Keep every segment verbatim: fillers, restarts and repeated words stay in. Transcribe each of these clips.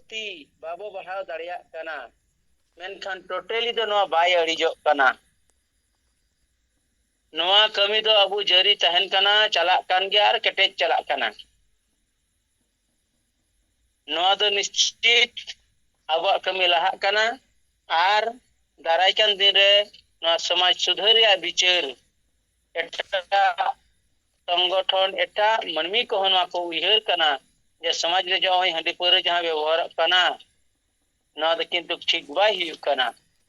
ᱛᱤ ᱵᱟᱵᱚ ᱵᱟᱲᱦᱟᱣ ᱫᱟᱲᱮᱭᱟᱜ ᱠᱟᱱᱟ, ᱢᱮᱱᱠᱷᱟᱱ ᱴᱳᱴᱟᱞᱤ ᱫᱚ ᱱᱚᱣᱟ ᱵᱟᱭ ᱟᱹᱲᱤᱡᱚᱜ ᱠᱟᱱᱟ᱾ ᱱᱚᱣᱟ ᱠᱟᱹᱢᱤ ᱫᱚ ᱟᱵᱚ ᱡᱟᱹᱨᱤ ᱛᱟᱦᱮᱱ ᱠᱟᱱᱟ, ᱪᱟᱞᱟᱜ ᱠᱟᱱ ᱜᱮᱭᱟ ᱟᱨ ᱠᱮᱴᱮᱡ ᱪᱟᱞᱟᱜ ᱠᱟᱱᱟ᱾ ᱱᱚᱣᱟ ᱫᱚ ᱱᱤᱥᱪᱤᱛ ᱟᱵᱚᱣᱟᱜ ᱠᱟᱹᱢᱤ ᱞᱟᱦᱟᱜ ᱠᱟᱱᱟ ᱟᱨ ᱫᱟᱨᱟᱭ ᱠᱟᱱ ᱫᱤᱱ ᱨᱮ ᱱᱚᱣᱟ ᱥᱚᱢᱟᱡᱽ ᱥᱩᱫᱷᱟᱹᱨ ᱨᱮᱭᱟᱜ ᱵᱤᱪᱟᱹᱨ ᱮᱴᱟᱜ ᱥᱚᱝᱜᱚᱴᱷᱚᱱ, ᱮᱴᱟᱜ ᱢᱟᱹᱱᱢᱤ ᱠᱚᱦᱚᱸ ᱱᱚᱣᱟ ᱠᱚ ᱩᱭᱦᱟᱹᱨ ᱠᱟᱱᱟ ᱡᱮ ᱥᱚᱢᱟᱡᱽ ᱨᱮ ᱱᱚᱜᱼᱚᱭ ᱦᱟᱺᱰᱤ ᱯᱟᱹᱣᱨᱟᱹ ᱡᱟᱦᱟᱸ ᱵᱮᱵᱚᱦᱟᱨᱚᱜ ᱠᱟᱱᱟ, ᱱᱚᱣᱟ ᱫᱚ ᱠᱤᱱᱛᱩ ᱴᱷᱤᱠ ᱵᱟᱭ ᱦᱩᱭᱩᱜ ᱠᱟᱱᱟ᱾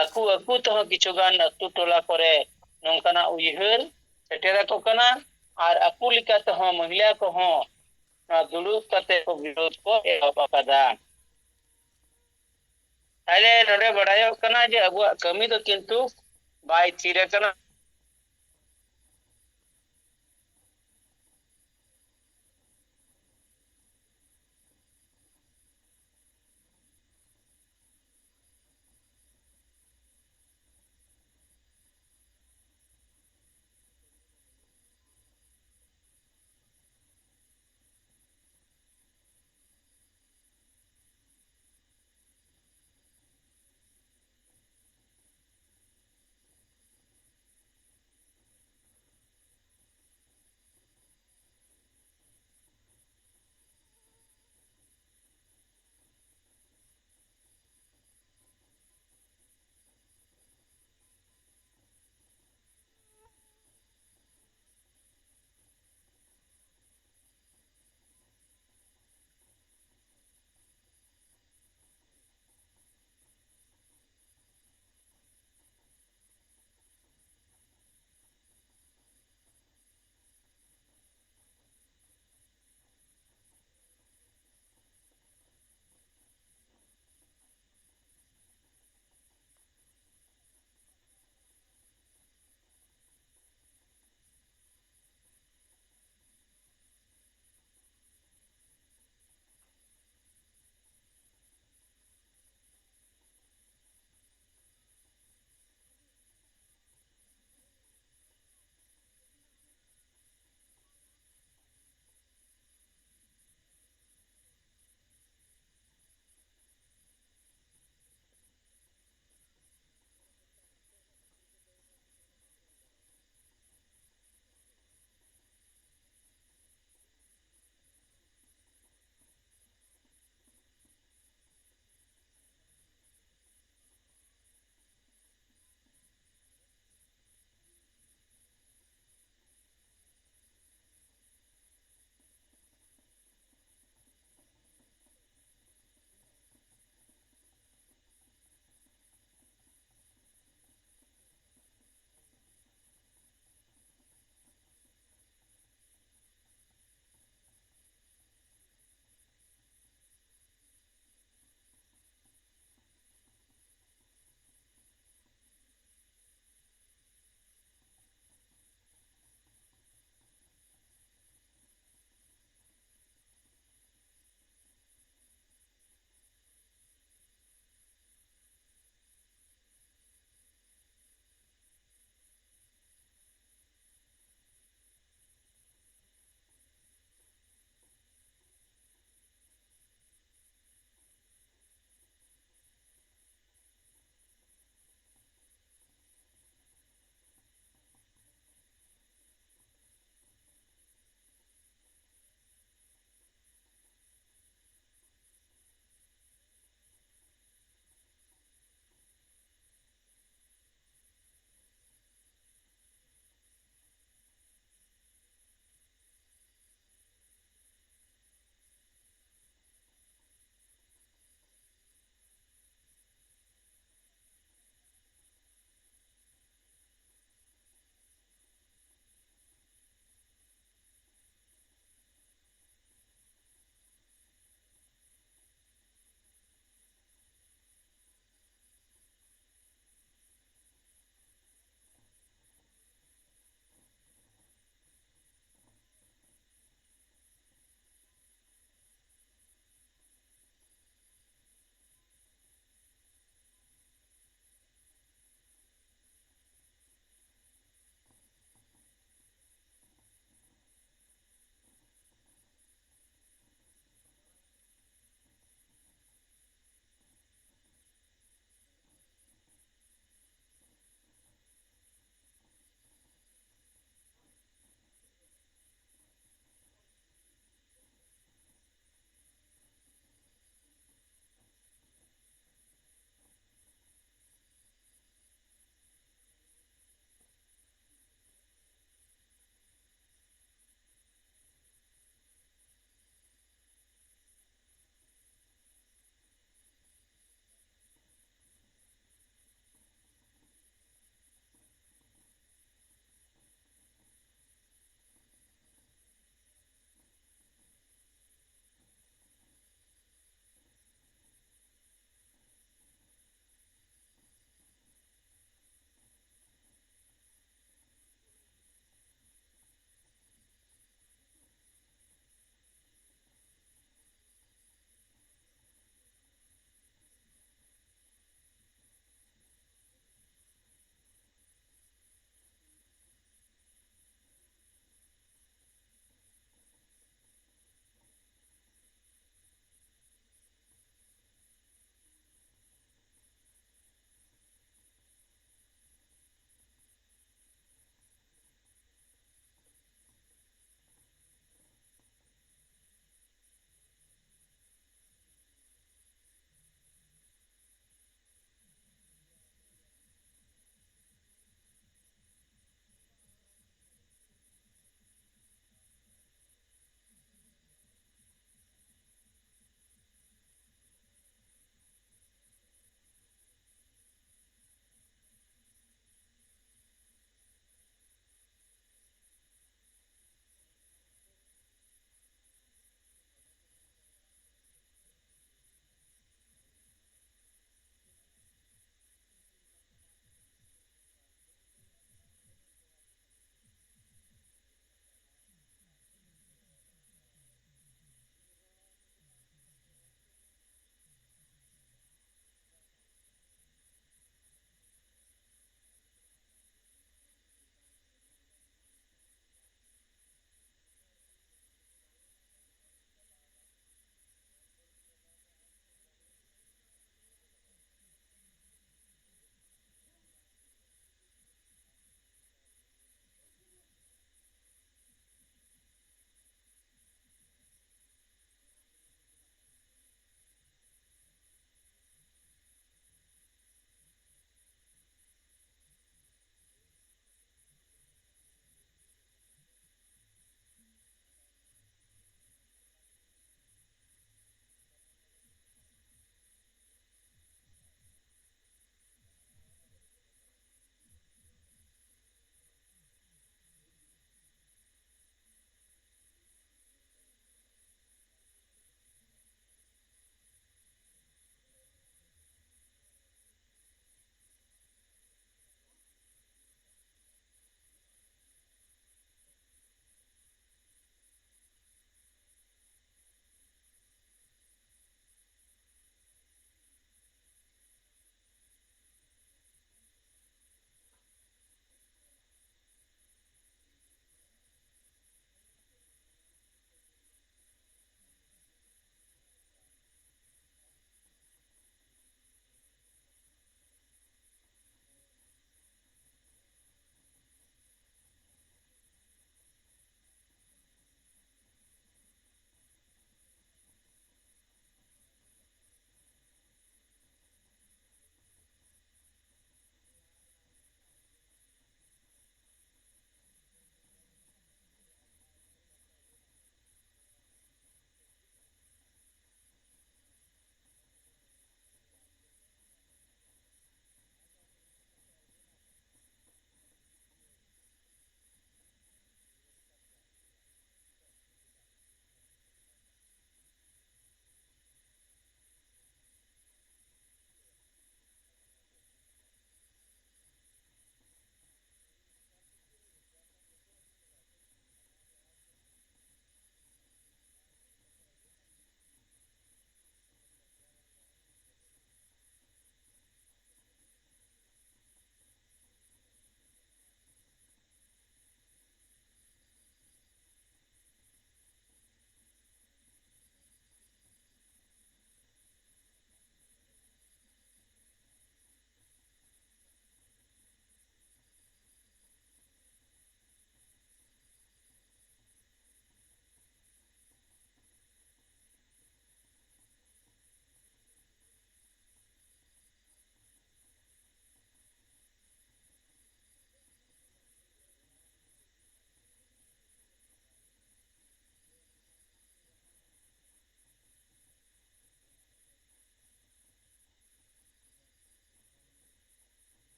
ᱟᱠᱚ ᱟᱠᱚ ᱛᱮᱦᱚᱸ ᱠᱤᱪᱷᱩ ᱜᱟᱱ ᱟᱹᱛᱩ ᱴᱚᱞᱟ ᱠᱚᱨᱮ ᱱᱚᱝᱠᱟᱱᱟᱜ ᱩᱭᱦᱟᱹᱨ ᱥᱮᱴᱮᱨ ᱟᱠᱚ ᱠᱟᱱᱟ ᱟᱨ ᱟᱠᱚ ᱞᱮᱠᱟ ᱛᱮᱦᱚᱸ ᱢᱚᱦᱤᱞᱟ ᱠᱚᱦᱚᱸ ᱱᱚᱣᱟ ᱫᱩᱲᱩᱵ ᱠᱟᱛᱮ ᱠᱚ ᱵᱤᱨᱳᱫ ᱠᱚ ᱮᱦᱚᱵ ᱟᱠᱟᱫᱟ᱾ ᱛᱟᱦᱞᱮ ᱱᱚᱰᱮ ᱵᱟᱲᱟᱭᱚᱜ ᱠᱟᱱᱟ ᱡᱮ ᱟᱵᱚᱣᱟᱜ ᱠᱟᱹᱢᱤ ᱫᱚ ᱠᱤᱱᱛᱩ ᱵᱟᱭ ᱛᱷᱤᱨ ᱟᱠᱟᱱᱟ᱾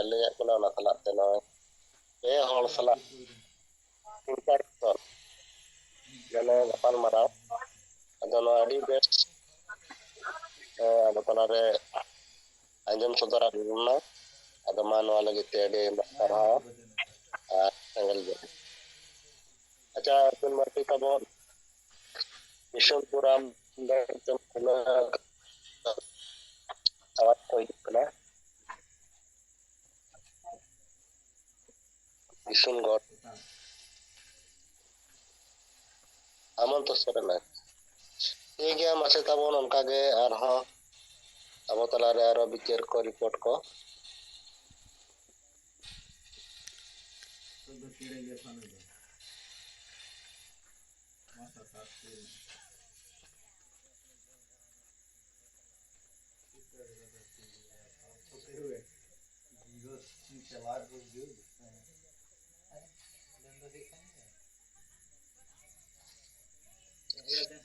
ᱟᱞᱮᱭᱟᱜ ᱠᱟᱱᱟ, ᱚᱱᱟ ᱥᱟᱞᱟᱜ ᱛᱮ ᱱᱚᱜᱼᱚᱭ ᱯᱮ ᱦᱚᱲ ᱥᱟᱞᱟᱜ ᱤᱱᱴᱟᱨᱮᱠᱥᱚᱱ, ᱢᱟᱱᱮ ᱜᱟᱯᱟᱞ ᱢᱟᱨᱟᱣ᱾ ᱟᱫᱚ ᱱᱚᱣᱟ ᱟᱹᱰᱤ ᱵᱮᱥ, ᱮ, ᱟᱵᱚ ᱛᱟᱞᱟᱨᱮ ᱟᱸᱡᱚᱢ ᱥᱚᱫᱚᱨᱟᱜ ᱵᱚᱱᱟ᱾ ᱟᱫᱚ ᱢᱟ, ᱱᱚᱣᱟ ᱞᱟᱹᱜᱤᱫ ᱛᱮ ᱟᱹᱰᱤ ᱟᱭᱢᱟ ᱥᱟᱨᱦᱟᱣ ᱟᱨ ᱥᱮᱸᱜᱮᱞ ᱡᱚᱦᱟᱨ᱾ ᱟᱪᱪᱷᱟ, ᱟᱹᱵᱤᱱ ᱢᱟᱹᱨᱰᱤ ᱛᱟᱵᱚᱱ, ᱵᱤᱥᱱᱩᱯᱩᱨ ᱟᱢ ᱫᱚ ᱟᱣᱟᱡᱽ ᱠᱚ ᱦᱤᱡᱩᱜ ᱠᱟᱱᱟ᱾ ᱠᱤᱥᱩᱱᱜᱚᱲ, ᱦᱮᱢᱚᱱᱛᱚ ᱥᱚᱨᱮᱱ᱾ ᱴᱷᱤᱠ ᱜᱮᱭᱟ, ᱢᱟᱥᱮ ᱛᱟᱵᱚᱱ ᱚᱱᱠᱟ ᱜᱮ ᱟᱨᱦᱚᱸ ᱟᱵᱚ ᱛᱟᱞᱟᱨᱮ ᱟᱨᱚ ᱵᱤᱪᱟᱹᱨ ᱠᱚ, ᱨᱤᱯᱳᱨᱴ ᱠᱚ᱾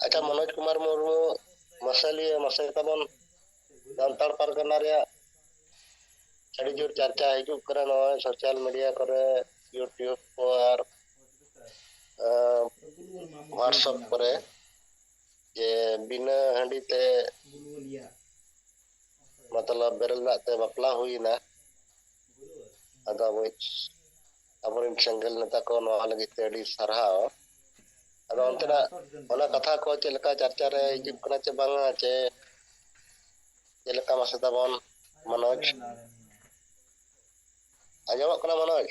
ᱟᱪᱪᱷᱟ, ᱢᱚᱱᱳᱡᱽ ᱠᱩᱢᱟᱨ ᱢᱩᱨᱢᱩ, ᱢᱟᱥᱮ ᱞᱟᱹᱭ, ᱢᱟᱥᱮ ᱛᱟᱵᱚᱱ, ᱥᱟᱱᱛᱟᱲ ᱯᱟᱨᱜᱟᱱᱟ ᱨᱮᱭᱟᱜ ᱟᱹᱰᱤ ᱡᱳᱨ ᱪᱟᱨᱪᱟ ᱦᱤᱡᱩᱜ ᱠᱟᱱᱟ ᱱᱚᱜᱼᱚᱭ ᱥᱳᱥᱟᱞ ᱢᱤᱰᱤᱭᱟ ᱠᱚᱨᱮ, YouTube ᱠᱚ ᱟᱨ, ᱟᱸ, WhatsApp ᱠᱚᱨᱮ, ᱡᱮ ᱵᱤᱱᱟᱹ ᱦᱟᱺᱰᱤ ᱛᱮ, ᱢᱚᱛᱞᱚᱵ ᱵᱮᱨᱮᱞ ᱫᱟᱜ ᱛᱮ ᱵᱟᱯᱞᱟ ᱦᱩᱭᱱᱟ᱾ ᱟᱫᱚ ᱟᱵᱚᱭᱤᱡ, ᱟᱵᱚᱨᱮᱱ ᱥᱮᱸᱜᱮᱞ ᱱᱮᱛᱟ ᱠᱚ ᱱᱚᱣᱟ ᱞᱟᱹᱜᱤᱫ ᱛᱮ ᱟᱹᱰᱤ ᱥᱟᱨᱦᱟᱣ᱾ ᱟᱫᱚ ᱚᱱᱛᱮᱱᱟᱜ ᱚᱱᱟ ᱠᱟᱛᱷᱟ ᱠᱚ ᱪᱮᱫ ᱞᱮᱠᱟ ᱪᱟᱨᱪᱟ ᱨᱮ ᱦᱤᱡᱩᱜ ᱠᱟᱱᱟ ᱪᱮ ᱵᱟᱝᱟ, ᱪᱮ ᱪᱮᱫ ᱞᱮᱠᱟ ᱢᱟᱥᱮ ᱛᱟᱵᱚᱱ ᱢᱚᱱᱳᱡᱽ? ᱟᱸᱡᱚᱢᱚᱜ ᱠᱟᱱᱟ ᱢᱚᱱᱳᱡᱽ?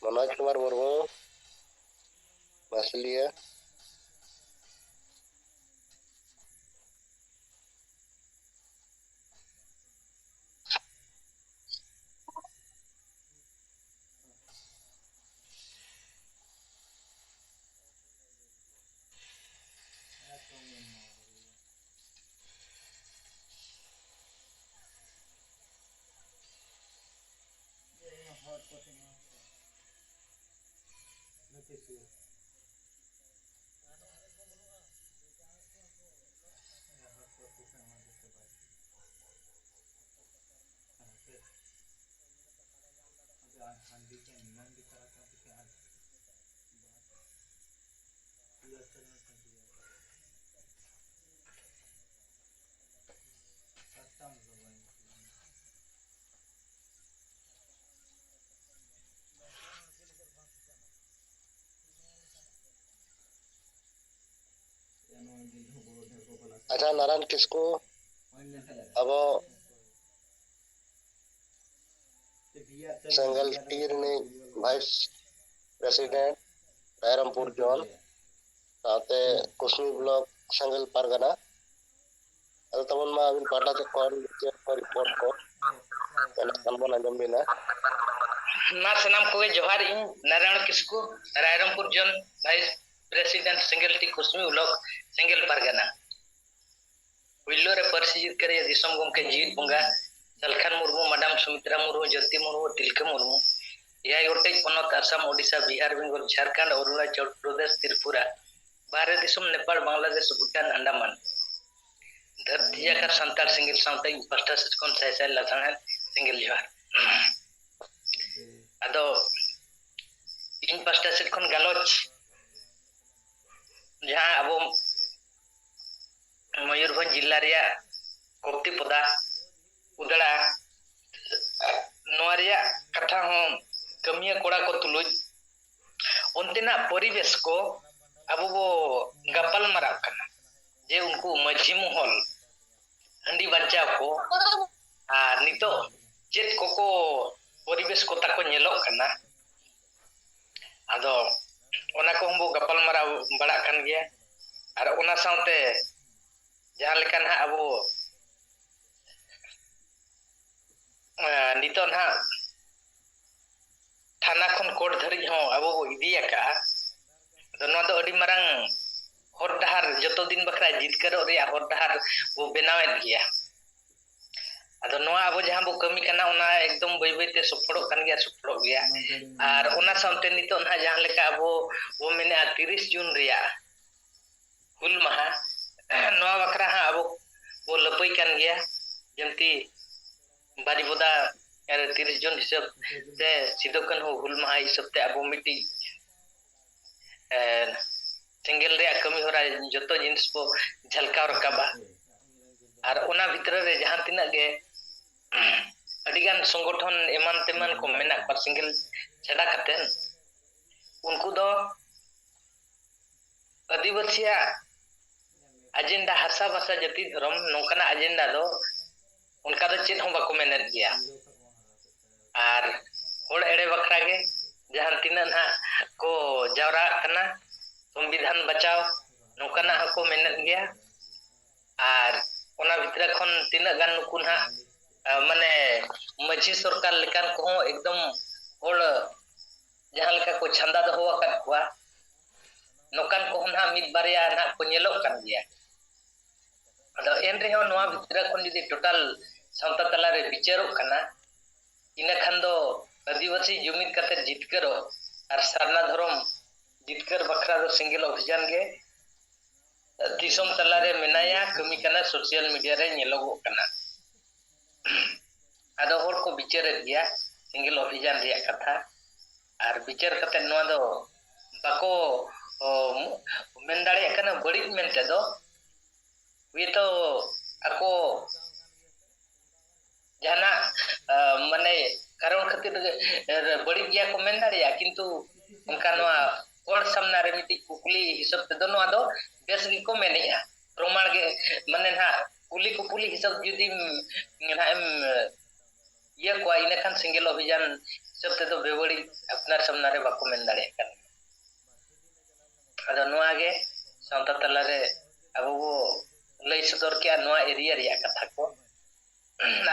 ᱢᱚᱱᱳᱡᱽ ᱠᱩᱢᱟᱨ ᱢᱩᱨᱢᱩ, ᱢᱟᱥᱞᱤᱭᱟᱹ᱾ ᱟᱪᱪᱷᱟ, ᱱᱟᱨᱟᱭᱚᱱ ᱠᱤᱥᱠᱩ, ᱟᱵᱚ ᱥᱮᱸᱜᱮᱞ ᱴᱤ ᱨᱤᱱᱤᱡ vice president ᱨᱟᱭᱨᱚᱝᱯᱩᱨ ᱡᱚᱱ, ᱥᱟᱶᱛᱮ ᱠᱩᱥᱢᱤ block ᱥᱮᱸᱜᱮᱞ ᱯᱟᱨᱜᱟᱱᱟ᱾ ᱟᱫᱚ ᱛᱟᱵᱚᱱ ᱢᱟ ᱟᱹᱵᱤᱱ ᱯᱟᱦᱴᱟ ᱥᱮᱫ ᱠᱷᱚᱱ ᱪᱮᱫ ᱠᱚ report ᱠᱚ ᱢᱮᱱᱟᱜ ᱠᱷᱟᱱ ᱵᱚᱱ ᱟᱸᱡᱚᱢ ᱵᱤᱱᱟ᱾ ᱢᱟ ᱥᱟᱱᱟᱢ ᱠᱚᱜᱮ ᱡᱚᱦᱟᱨ, ᱤᱧ ᱱᱟᱨᱟᱭᱚᱱ ᱠᱤᱥᱠᱩ, ᱨᱟᱭᱨᱚᱝᱯᱩᱨ ᱡᱚᱱ vice president ᱥᱮᱸᱜᱮᱞ ᱴᱤ ᱠᱩᱥᱢᱤ block ᱥᱮᱸᱜᱮᱞ ᱯᱟᱨᱜᱟᱱᱟ᱾ ᱯᱩᱭᱞᱩ ᱨᱮ ᱯᱟᱹᱨᱥᱤ ᱡᱤᱛᱠᱟᱹᱨᱤᱭᱟᱹ ᱫᱤᱥᱚᱢ ᱜᱚᱢᱠᱮ ᱡᱤᱣᱤᱫ ᱵᱚᱸᱜᱟ ᱥᱟᱞᱠᱷᱟᱱ ᱢᱩᱨᱢᱩ, ᱢᱟᱰᱟᱢ ᱥᱩᱢᱤᱛᱨᱟ ᱢᱩᱨᱢᱩ, ᱡᱳᱛᱤ ᱢᱩᱨᱢᱩ, ᱛᱤᱞᱠᱟᱹ ᱢᱩᱨᱢᱩ, ᱮᱭᱟᱭ ᱜᱚᱴᱮᱡ ᱯᱚᱱᱚᱛ ᱟᱥᱟᱢ, ᱳᱰᱤᱥᱟ, ᱵᱤᱦᱟᱨ, ᱵᱮᱝᱜᱚᱞ, ᱡᱷᱟᱲᱠᱷᱚᱸᱰ, ᱚᱨᱩᱬᱟᱪᱚᱞ ᱯᱨᱚᱫᱮᱥ, ᱛᱨᱤᱯᱩᱨᱟ, ᱵᱟᱦᱨᱮ ᱫᱤᱥᱚᱢ ᱱᱮᱯᱟᱞ, ᱵᱟᱝᱞᱟᱫᱮᱥ, ᱵᱷᱩᱴᱟᱱ, ᱟᱱᱰᱟᱢᱟᱱ, ᱫᱷᱟᱹᱨᱛᱤ ᱡᱟᱠᱟᱛ ᱥᱟᱱᱛᱟᱲ ᱥᱮᱸᱜᱮᱞ ᱥᱟᱶᱛᱮ ᱤᱧ ᱯᱟᱦᱴᱟ ᱥᱮᱫ ᱠᱷᱚᱱ ᱥᱟᱭ ᱥᱟᱭ ᱞᱟᱥᱟᱲᱦᱮᱫ ᱥᱮᱸᱜᱮᱞ ᱡᱚᱦᱟᱨ᱾ ᱟᱫᱚ ᱤᱧ ᱯᱟᱦᱴᱟ ᱥᱮᱫ ᱠᱷᱚᱱ ᱜᱟᱞᱚᱪ ᱡᱟᱦᱟᱸ ᱟᱵᱚ ᱢᱚᱭᱩᱨᱵᱷᱚᱸᱡᱽ ᱡᱮᱞᱟ ᱨᱮᱭᱟᱜ ᱠᱚᱯᱛᱤᱯᱚᱫᱟ, ᱩᱫᱽᱲᱟ, ᱱᱚᱣᱟ ᱨᱮᱭᱟᱜ ᱠᱟᱛᱷᱟ ᱦᱚᱸ ᱠᱟᱹᱢᱤᱭᱟᱹ ᱠᱚᱲᱟ ᱠᱚ ᱛᱩᱞᱩᱡ ᱚᱱᱛᱮᱱᱟᱜ ᱯᱚᱨᱤᱵᱮᱥ ᱠᱚ ᱟᱵᱚ ᱵᱚ ᱜᱟᱯᱟᱞ ᱢᱟᱨᱟᱜ ᱠᱟᱱᱟ, ᱡᱮ ᱩᱱᱠᱩ ᱢᱟᱹᱡᱷᱤ ᱢᱚᱦᱚᱞ ᱦᱟᱺᱰᱤ ᱵᱟᱧᱪᱟᱣ ᱠᱚ ᱟᱨ ᱱᱤᱛᱚᱜ ᱪᱮᱫ ᱠᱚᱠᱚ ᱯᱚᱨᱤᱵᱮᱥ ᱠᱚ ᱛᱟᱠᱚ ᱧᱮᱞᱚᱜ ᱠᱟᱱᱟ᱾ ᱟᱫᱚ ᱚᱱᱟ ᱠᱚᱦᱚᱸ ᱵᱚ ᱜᱟᱯᱟᱞ ᱢᱟᱨᱟᱣ ᱵᱟᱲᱟᱜ ᱠᱟᱱ ᱜᱮᱭᱟ᱾ ᱟᱨ ᱚᱱᱟ ᱥᱟᱶᱛᱮ ᱡᱟᱦᱟᱸ ᱞᱮᱠᱟ ᱱᱟᱦᱟᱜ ᱟᱵᱚ, ᱮᱸ, ᱱᱤᱛᱚᱜ ᱱᱟᱦᱟᱜ ᱛᱷᱟᱱᱟ ᱠᱷᱚᱱ ᱠᱳᱨᱴ ᱫᱷᱟᱹᱨᱤᱡ ᱦᱚᱸ ᱟᱵᱚ ᱵᱚ ᱤᱫᱤ ᱟᱠᱟᱜᱼᱟ᱾ ᱟᱫᱚ ᱱᱚᱣᱟ ᱫᱚ ᱟᱹᱰᱤ ᱢᱟᱨᱟᱝ ᱦᱚᱨ ᱰᱟᱦᱟᱨ, ᱡᱚᱛᱚ ᱫᱤᱱ ᱵᱟᱠᱷᱨᱟ ᱡᱤᱛᱠᱟᱹᱨᱚᱜ ᱨᱮᱭᱟᱜ ᱦᱚᱨ ᱰᱟᱦᱟᱨ ᱵᱚ ᱵᱮᱱᱟᱣᱮᱫ ᱜᱮᱭᱟ᱾ ᱟᱫᱚ ᱱᱚᱣᱟ ᱟᱵᱚ ᱡᱟᱦᱟᱸ ᱵᱚ ᱠᱟᱹᱢᱤ ᱠᱟᱱᱟ, ᱚᱱᱟ ᱮᱠᱫᱚᱢ ᱵᱟᱹᱭ ᱵᱟᱹᱭ ᱛᱮ ᱥᱚᱯᱷᱚᱲᱚᱜ ᱠᱟᱱ ᱜᱮᱭᱟ, ᱥᱚᱯᱷᱚᱲᱚᱜ ᱜᱮᱭᱟ᱾ ᱟᱨ ᱚᱱᱟ ᱥᱟᱶᱛᱮ ᱱᱤᱛᱚᱜ ᱱᱟᱦᱟᱜ ᱡᱟᱦᱟᱸ ᱞᱮᱠᱟ ᱟᱵᱚ ᱵᱚ ᱢᱮᱱᱮᱫᱼᱟ ᱛᱤᱨᱤᱥ ᱡᱩᱱ ᱨᱮᱭᱟᱜ ᱦᱩᱞ ᱢᱟᱦᱟ, ᱱᱚᱣᱟ ᱵᱟᱠᱷᱨᱟ ᱦᱟᱸᱜ ᱟᱵᱚ ᱠᱟᱱ ᱜᱮᱭᱟ᱾ ᱡᱮᱢᱛᱤ ᱵᱟᱨᱤᱯᱚᱫᱟ ᱨᱮ ᱛᱤᱨᱤᱥ ᱡᱩᱱ ᱦᱤᱥᱟᱹᱵ ᱛᱮ ᱥᱤᱫᱩ ᱠᱟᱹᱱᱦᱩ ᱦᱩᱞ ᱢᱟᱦᱟ ᱦᱤᱥᱟᱹᱵ ᱛᱮ ᱟᱵᱚ ᱢᱤᱫᱴᱤᱡ, ᱮ, ᱥᱮᱸᱜᱮᱞ ᱨᱮᱭᱟᱜ ᱠᱟᱹᱢᱤ ᱦᱚᱨᱟ ᱡᱚᱛᱚ ᱡᱤᱱᱤᱥ ᱵᱚ ᱡᱷᱟᱞᱠᱟᱣ ᱨᱟᱠᱟᱵᱟ᱾ ᱟᱨ ᱚᱱᱟ ᱵᱷᱤᱛᱨᱤ ᱨᱮ ᱡᱟᱦᱟᱸ ᱛᱤᱱᱟᱹᱜ ᱜᱮ ᱟᱹᱰᱤᱜᱟᱱ ᱥᱚᱝᱜᱚᱴᱷᱚᱱ ᱮᱢᱟᱱ ᱛᱮᱢᱟᱱ ᱠᱚ ᱢᱮᱱᱟᱜ ᱠᱚᱣᱟ ᱥᱮᱸᱜᱮᱞ ᱪᱷᱟᱰᱟ ᱠᱟᱛᱮ, ᱩᱱᱠᱩ ᱫᱚ ᱟᱹᱫᱤᱵᱟᱹᱥᱤᱭᱟᱜ ᱮᱡᱮᱱᱰᱟ, ᱦᱟᱥᱟ ᱵᱷᱟᱥᱟ ᱡᱟᱹᱛᱤ ᱫᱷᱚᱨᱚᱢ ᱱᱚᱝᱠᱟᱱᱟᱜ ᱮᱡᱮᱱᱰᱟ ᱫᱚ ᱚᱱᱠᱟ ᱫᱚ ᱪᱮᱫ ᱦᱚᱸ ᱵᱟᱠᱚ ᱢᱮᱱᱮᱫ ᱜᱮᱭᱟ᱾ ᱟᱨ ᱦᱚᱲ ᱮᱲᱮ ᱵᱟᱠᱷᱨᱟ ᱜᱮ ᱡᱟᱦᱟᱸ ᱛᱤᱱᱟᱹᱜ ᱱᱟᱦᱟᱜ ᱠᱚ ᱡᱟᱣᱨᱟᱜ ᱠᱟᱱᱟ, ᱥᱚᱝᱵᱤᱫᱷᱟᱱ ᱵᱟᱪᱟᱣ ᱱᱚᱝᱠᱟᱱᱟᱜ ᱦᱚᱸᱠᱚ ᱢᱮᱱᱮᱫ ᱜᱮᱭᱟ᱾ ᱟᱨ ᱚᱱᱟ ᱵᱷᱤᱛᱨᱤ ᱠᱷᱚᱱ ᱛᱤᱱᱟᱹᱜ ᱜᱟᱱ ᱱᱩᱠᱩ ᱱᱟᱦᱟᱜ, ᱟ, ᱢᱟᱱᱮ ᱢᱟᱹᱡᱷᱤ ᱥᱚᱨᱠᱟᱨ ᱞᱮᱠᱟᱱ ᱠᱚᱦᱚᱸ ᱮᱠᱫᱚᱢ ᱦᱚᱲ ᱡᱟᱦᱟᱸ ᱞᱮᱠᱟ ᱠᱚ ᱪᱷᱟᱸᱫᱟ ᱫᱚᱦᱚ ᱟᱠᱟᱫ ᱠᱚᱣᱟ, ᱱᱚᱝᱠᱟᱱ ᱠᱚᱦᱚᱸ ᱱᱟᱦᱟᱜ ᱢᱤᱫ ᱵᱟᱨᱭᱟ ᱱᱟᱦᱟᱜ ᱠᱚ ᱧᱮᱞᱚᱜ ᱠᱟᱱ ᱜᱮᱭᱟ᱾ ᱟᱫᱚ ᱮᱱ ᱨᱮᱦᱚᱸ ᱱᱚᱣᱟ ᱵᱷᱤᱛᱨᱤ ᱠᱷᱚᱱ ᱡᱩᱫᱤ total ᱥᱟᱶᱛᱟ ᱛᱟᱞᱟᱨᱮ ᱵᱤᱪᱟᱹᱨᱚᱜ ᱠᱟᱱᱟ, ᱤᱱᱟᱹ ᱠᱷᱟᱱ ᱫᱚ ᱟᱹᱫᱤᱵᱟᱹᱥᱤ ᱡᱩᱢᱤᱫ ᱠᱟᱛᱮ ᱡᱤᱛᱠᱟᱹᱨᱚᱜ ᱟᱨ ᱥᱟᱨᱱᱟ ᱫᱷᱚᱨᱚᱢ ᱡᱤᱛᱠᱟᱹᱨ ᱵᱟᱠᱷᱨᱟ ᱫᱚ ᱥᱮᱸᱜᱮᱞ ᱚᱵᱷᱤᱡᱟᱱ ᱜᱮ ᱫᱤᱥᱚᱢ ᱛᱟᱞᱟᱨᱮ ᱢᱮᱱᱟᱭᱟ, ᱠᱟᱹᱢᱤ ᱠᱟᱱᱟ, social media ᱨᱮ ᱧᱮᱞᱚᱜᱚᱜ ᱠᱟᱱᱟ᱾ ᱟᱫᱚ ᱦᱚᱲ ᱠᱚ ᱵᱤᱪᱟᱹᱨᱮᱫ ᱜᱮᱭᱟ ᱥᱮᱸᱜᱮᱞ ᱚᱵᱷᱤᱡᱟᱱ ᱨᱮᱭᱟᱜ ᱠᱟᱛᱷᱟ, ᱟᱨ ᱵᱤᱪᱟᱹᱨ ᱠᱟᱛᱮ ᱱᱚᱣᱟ ᱫᱚ ᱵᱟᱠᱚ, ᱚ, ᱢᱮᱱ ᱫᱟᱲᱮᱭᱟᱜ ᱠᱟᱱᱟ ᱵᱟᱹᱲᱤᱡ ᱢᱮᱱᱛᱮ ᱫᱚ᱾ ᱦᱳᱭᱛᱳ ᱟᱠᱚ ᱡᱟᱦᱟᱱᱟᱜ, ᱟ, ᱢᱟᱱᱮ ᱠᱟᱨᱚᱱ ᱠᱷᱟᱹᱛᱤᱨ ᱵᱟᱹᱲᱤᱡ ᱜᱮᱭᱟ ᱠᱚ ᱢᱮᱱ ᱫᱟᱲᱮᱭᱟᱜᱼᱟ, ᱠᱤᱱᱛᱩ ᱚᱱᱠᱟ ᱱᱚᱣᱟ ᱦᱚᱲ ᱥᱟᱢᱱᱟ ᱨᱮ ᱢᱤᱫᱴᱤᱡ ᱠᱩᱠᱞᱤ ᱦᱤᱥᱟᱹᱵ ᱛᱮᱫᱚ ᱱᱚᱣᱟ ᱫᱚ ᱵᱮᱥ ᱜᱮᱠᱚ ᱢᱮᱱᱮᱜᱼᱟ᱾ ᱯᱨᱚᱢᱟᱬ ᱜᱮ, ᱢᱟᱱᱮ ᱱᱟᱦᱟᱜ ᱠᱩᱞᱤ ᱠᱩᱯᱩᱞᱤ ᱦᱤᱥᱟᱹᱵ ᱡᱩᱫᱤᱢ ᱱᱟᱦᱟᱜ ᱮᱢ ᱤᱭᱟᱹ ᱠᱚᱣᱟ, ᱤᱱᱟᱹᱠᱷᱟᱱ ᱥᱮᱸᱜᱮᱞ ᱚᱵᱷᱤᱡᱟᱱ ᱦᱤᱥᱟᱹᱵ ᱛᱮᱫᱚ ᱵᱮᱵᱟᱹᱲᱤᱡ ᱟᱯᱱᱟᱨ ᱥᱟᱢᱱᱟ ᱨᱮ ᱵᱟᱠᱚ ᱢᱮᱱ ᱫᱟᱲᱮᱭᱟᱜ ᱠᱟᱱᱟ᱾ ᱟᱫᱚ ᱱᱚᱣᱟ ᱜᱮ ᱥᱟᱶᱛᱟ ᱛᱟᱞᱟᱨᱮ ᱟᱵᱚ ᱵᱚ ᱞᱟᱹᱭ ᱥᱚᱫᱚᱨ ᱠᱮᱜᱼᱟ, ᱱᱚᱣᱟ area ᱨᱮᱭᱟᱜ ᱠᱟᱛᱷᱟ ᱠᱚ᱾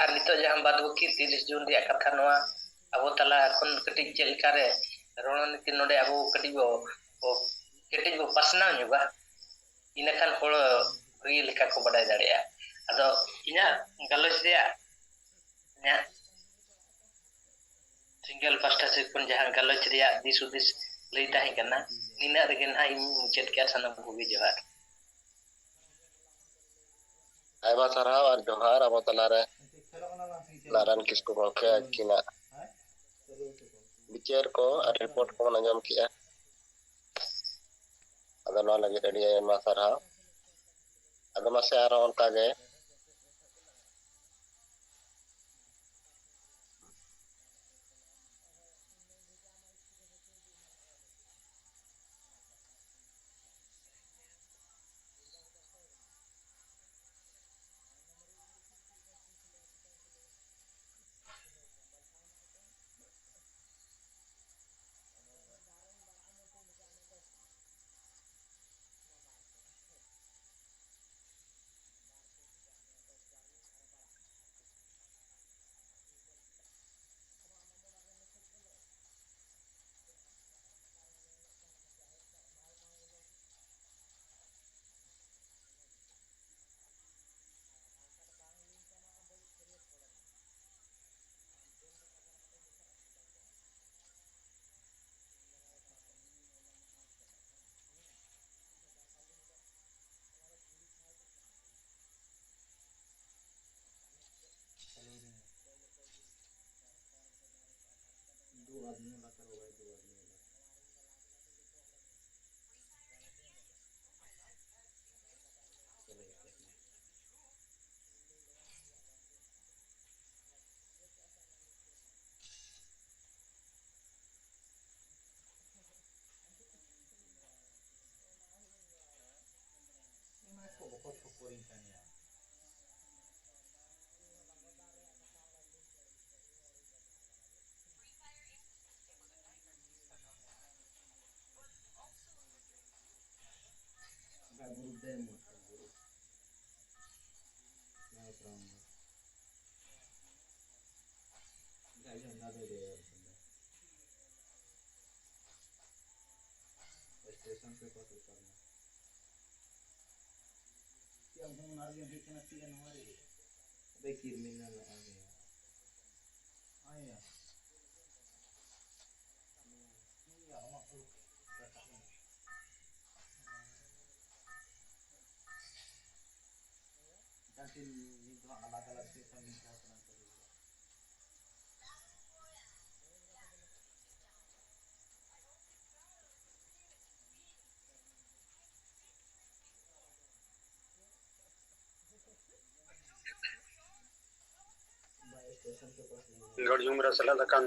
ᱟᱨ ᱱᱤᱛᱚᱜ ᱡᱟᱦᱟᱸ ᱵᱟᱫ ᱵᱟᱹᱠᱤ ᱛᱤᱨᱤᱥ ᱡᱩᱱ ᱨᱮᱭᱟᱜ ᱠᱟᱛᱷᱟ, ᱱᱚᱣᱟ ᱟᱵᱚ ᱛᱟᱞᱟ ᱠᱷᱚᱱ ᱠᱟᱹᱴᱤᱡ ᱪᱮᱫ ᱞᱮᱠᱟᱨᱮ ᱨᱚᱬᱱᱤᱛᱤ ᱱᱚᱰᱮ ᱟᱵᱚ ᱠᱟᱹᱴᱤᱡ ᱵᱚ, ᱵᱚ, ᱠᱟᱹᱴᱤᱡ ᱵᱚ ᱯᱟᱥᱱᱟᱣ ᱧᱚᱜᱟ, ᱤᱱᱟᱹᱠᱷᱟᱱ ᱦᱚᱲ ᱵᱷᱟᱹᱜᱤ ᱞᱮᱠᱟ ᱠᱚ ᱵᱟᱰᱟᱭ ᱫᱟᱲᱮᱭᱟᱜᱼᱟ᱾ ᱟᱫᱚ ᱤᱧᱟᱹᱜ ᱜᱟᱞᱚᱪ ᱨᱮᱭᱟᱜ, ᱤᱧᱟᱹᱜ ᱥᱮᱸᱜᱮᱞ ᱯᱟᱥᱴᱟ ᱥᱮᱫ ᱠᱷᱚᱱ ᱡᱟᱦᱟᱸ ᱜᱟᱞᱚᱪ ᱨᱮᱭᱟᱜ ᱫᱤᱥ ᱦᱩᱫᱤᱥ ᱞᱟᱹᱭ ᱛᱟᱦᱮᱸ ᱠᱟᱱᱟ, ᱱᱤᱱᱟᱹᱜ ᱨᱮᱜᱮ ᱱᱟᱦᱟᱜ ᱤᱧ ᱢᱩᱪᱟᱹᱫ ᱠᱮᱜᱼᱟ᱾ ᱥᱟᱱᱟᱢ ᱠᱚᱜᱮ ᱡᱚᱦᱟᱨ᱾ ᱟᱭᱢᱟ ᱥᱟᱨᱦᱟᱣ ᱟᱨ ᱡᱚᱦᱟᱨ ᱟᱵᱚ ᱛᱟᱞᱟᱨᱮ ᱱᱟᱨᱟᱭᱚᱱ ᱠᱤᱥᱠᱩ ᱜᱚᱢᱠᱮ ᱟᱹᱠᱤᱱᱟᱜ ᱵᱤᱪᱟᱹᱨ ᱠᱚ ᱟᱨ ᱨᱤᱯᱳᱨᱴ ᱠᱚᱵᱚᱱ ᱟᱸᱡᱚᱢ ᱠᱮᱜᱼᱟ᱾ ᱟᱫᱚ ᱱᱚᱣᱟ ᱞᱟᱹᱜᱤᱫ ᱟᱹᱰᱤ ᱟᱭᱢᱟ ᱥᱟᱨᱦᱟᱣ᱾ ᱟᱫᱚ ᱢᱟᱥᱮ ᱟᱨᱦᱚᱸ ᱚᱱᱠᱟ ᱜᱮ दो आदमी वाला करो भाई, दो आदमी वाला। चलो, एक सेकंड। ᱮᱢᱟ ᱠᱚ ᱵᱚᱠᱚ ᱴᱷᱚᱠᱚᱨᱤᱧ ᱠᱟᱱ ᱭᱟ᱾ ᱚᱱᱠᱟ ᱜᱩᱨᱩᱯ ᱫᱚ ᱮᱢ ᱢᱚᱡᱽ ᱠᱟᱱᱟ, ᱜᱩᱨᱩᱯ᱾ ᱱᱚᱣᱟ ᱯᱨᱟᱢ ᱫᱚ᱾ ᱮᱴᱟᱜ ᱡᱷᱟᱱᱰᱟ ᱫᱚ ᱞᱟᱹᱭᱟ ᱡᱷᱟᱱᱰᱟ᱾ ᱥᱴᱮᱥᱚᱱ ᱯᱮ ᱯᱟᱥ ᱩᱛᱟᱨ ᱱᱟ᱾ ᱪᱮᱫ ᱟᱢ ᱦᱚᱸ ᱚᱱᱟ ᱨᱮᱜᱮᱢ ᱦᱮᱡ ᱠᱟᱱᱟ, ᱪᱮᱫ ᱱᱚᱣᱟ ᱨᱮᱜᱮ? ᱟᱵᱮ ᱠᱤᱨᱢᱤᱱᱟᱞ ᱞᱟᱜᱟᱣ ᱜᱮᱭᱟ᱾ ᱦᱮᱸ ᱭᱟ᱾ ᱴᱷᱤᱠ ᱜᱮᱭᱟ, ᱟᱢᱟᱜ ᱠᱚ ᱠᱟᱴᱟᱜ ᱢᱮ᱾ ᱥᱤᱸᱜᱟᱹᱲ ᱡᱚᱢ ᱨᱮ ᱥᱮᱞᱮᱫ ᱟᱠᱟᱱ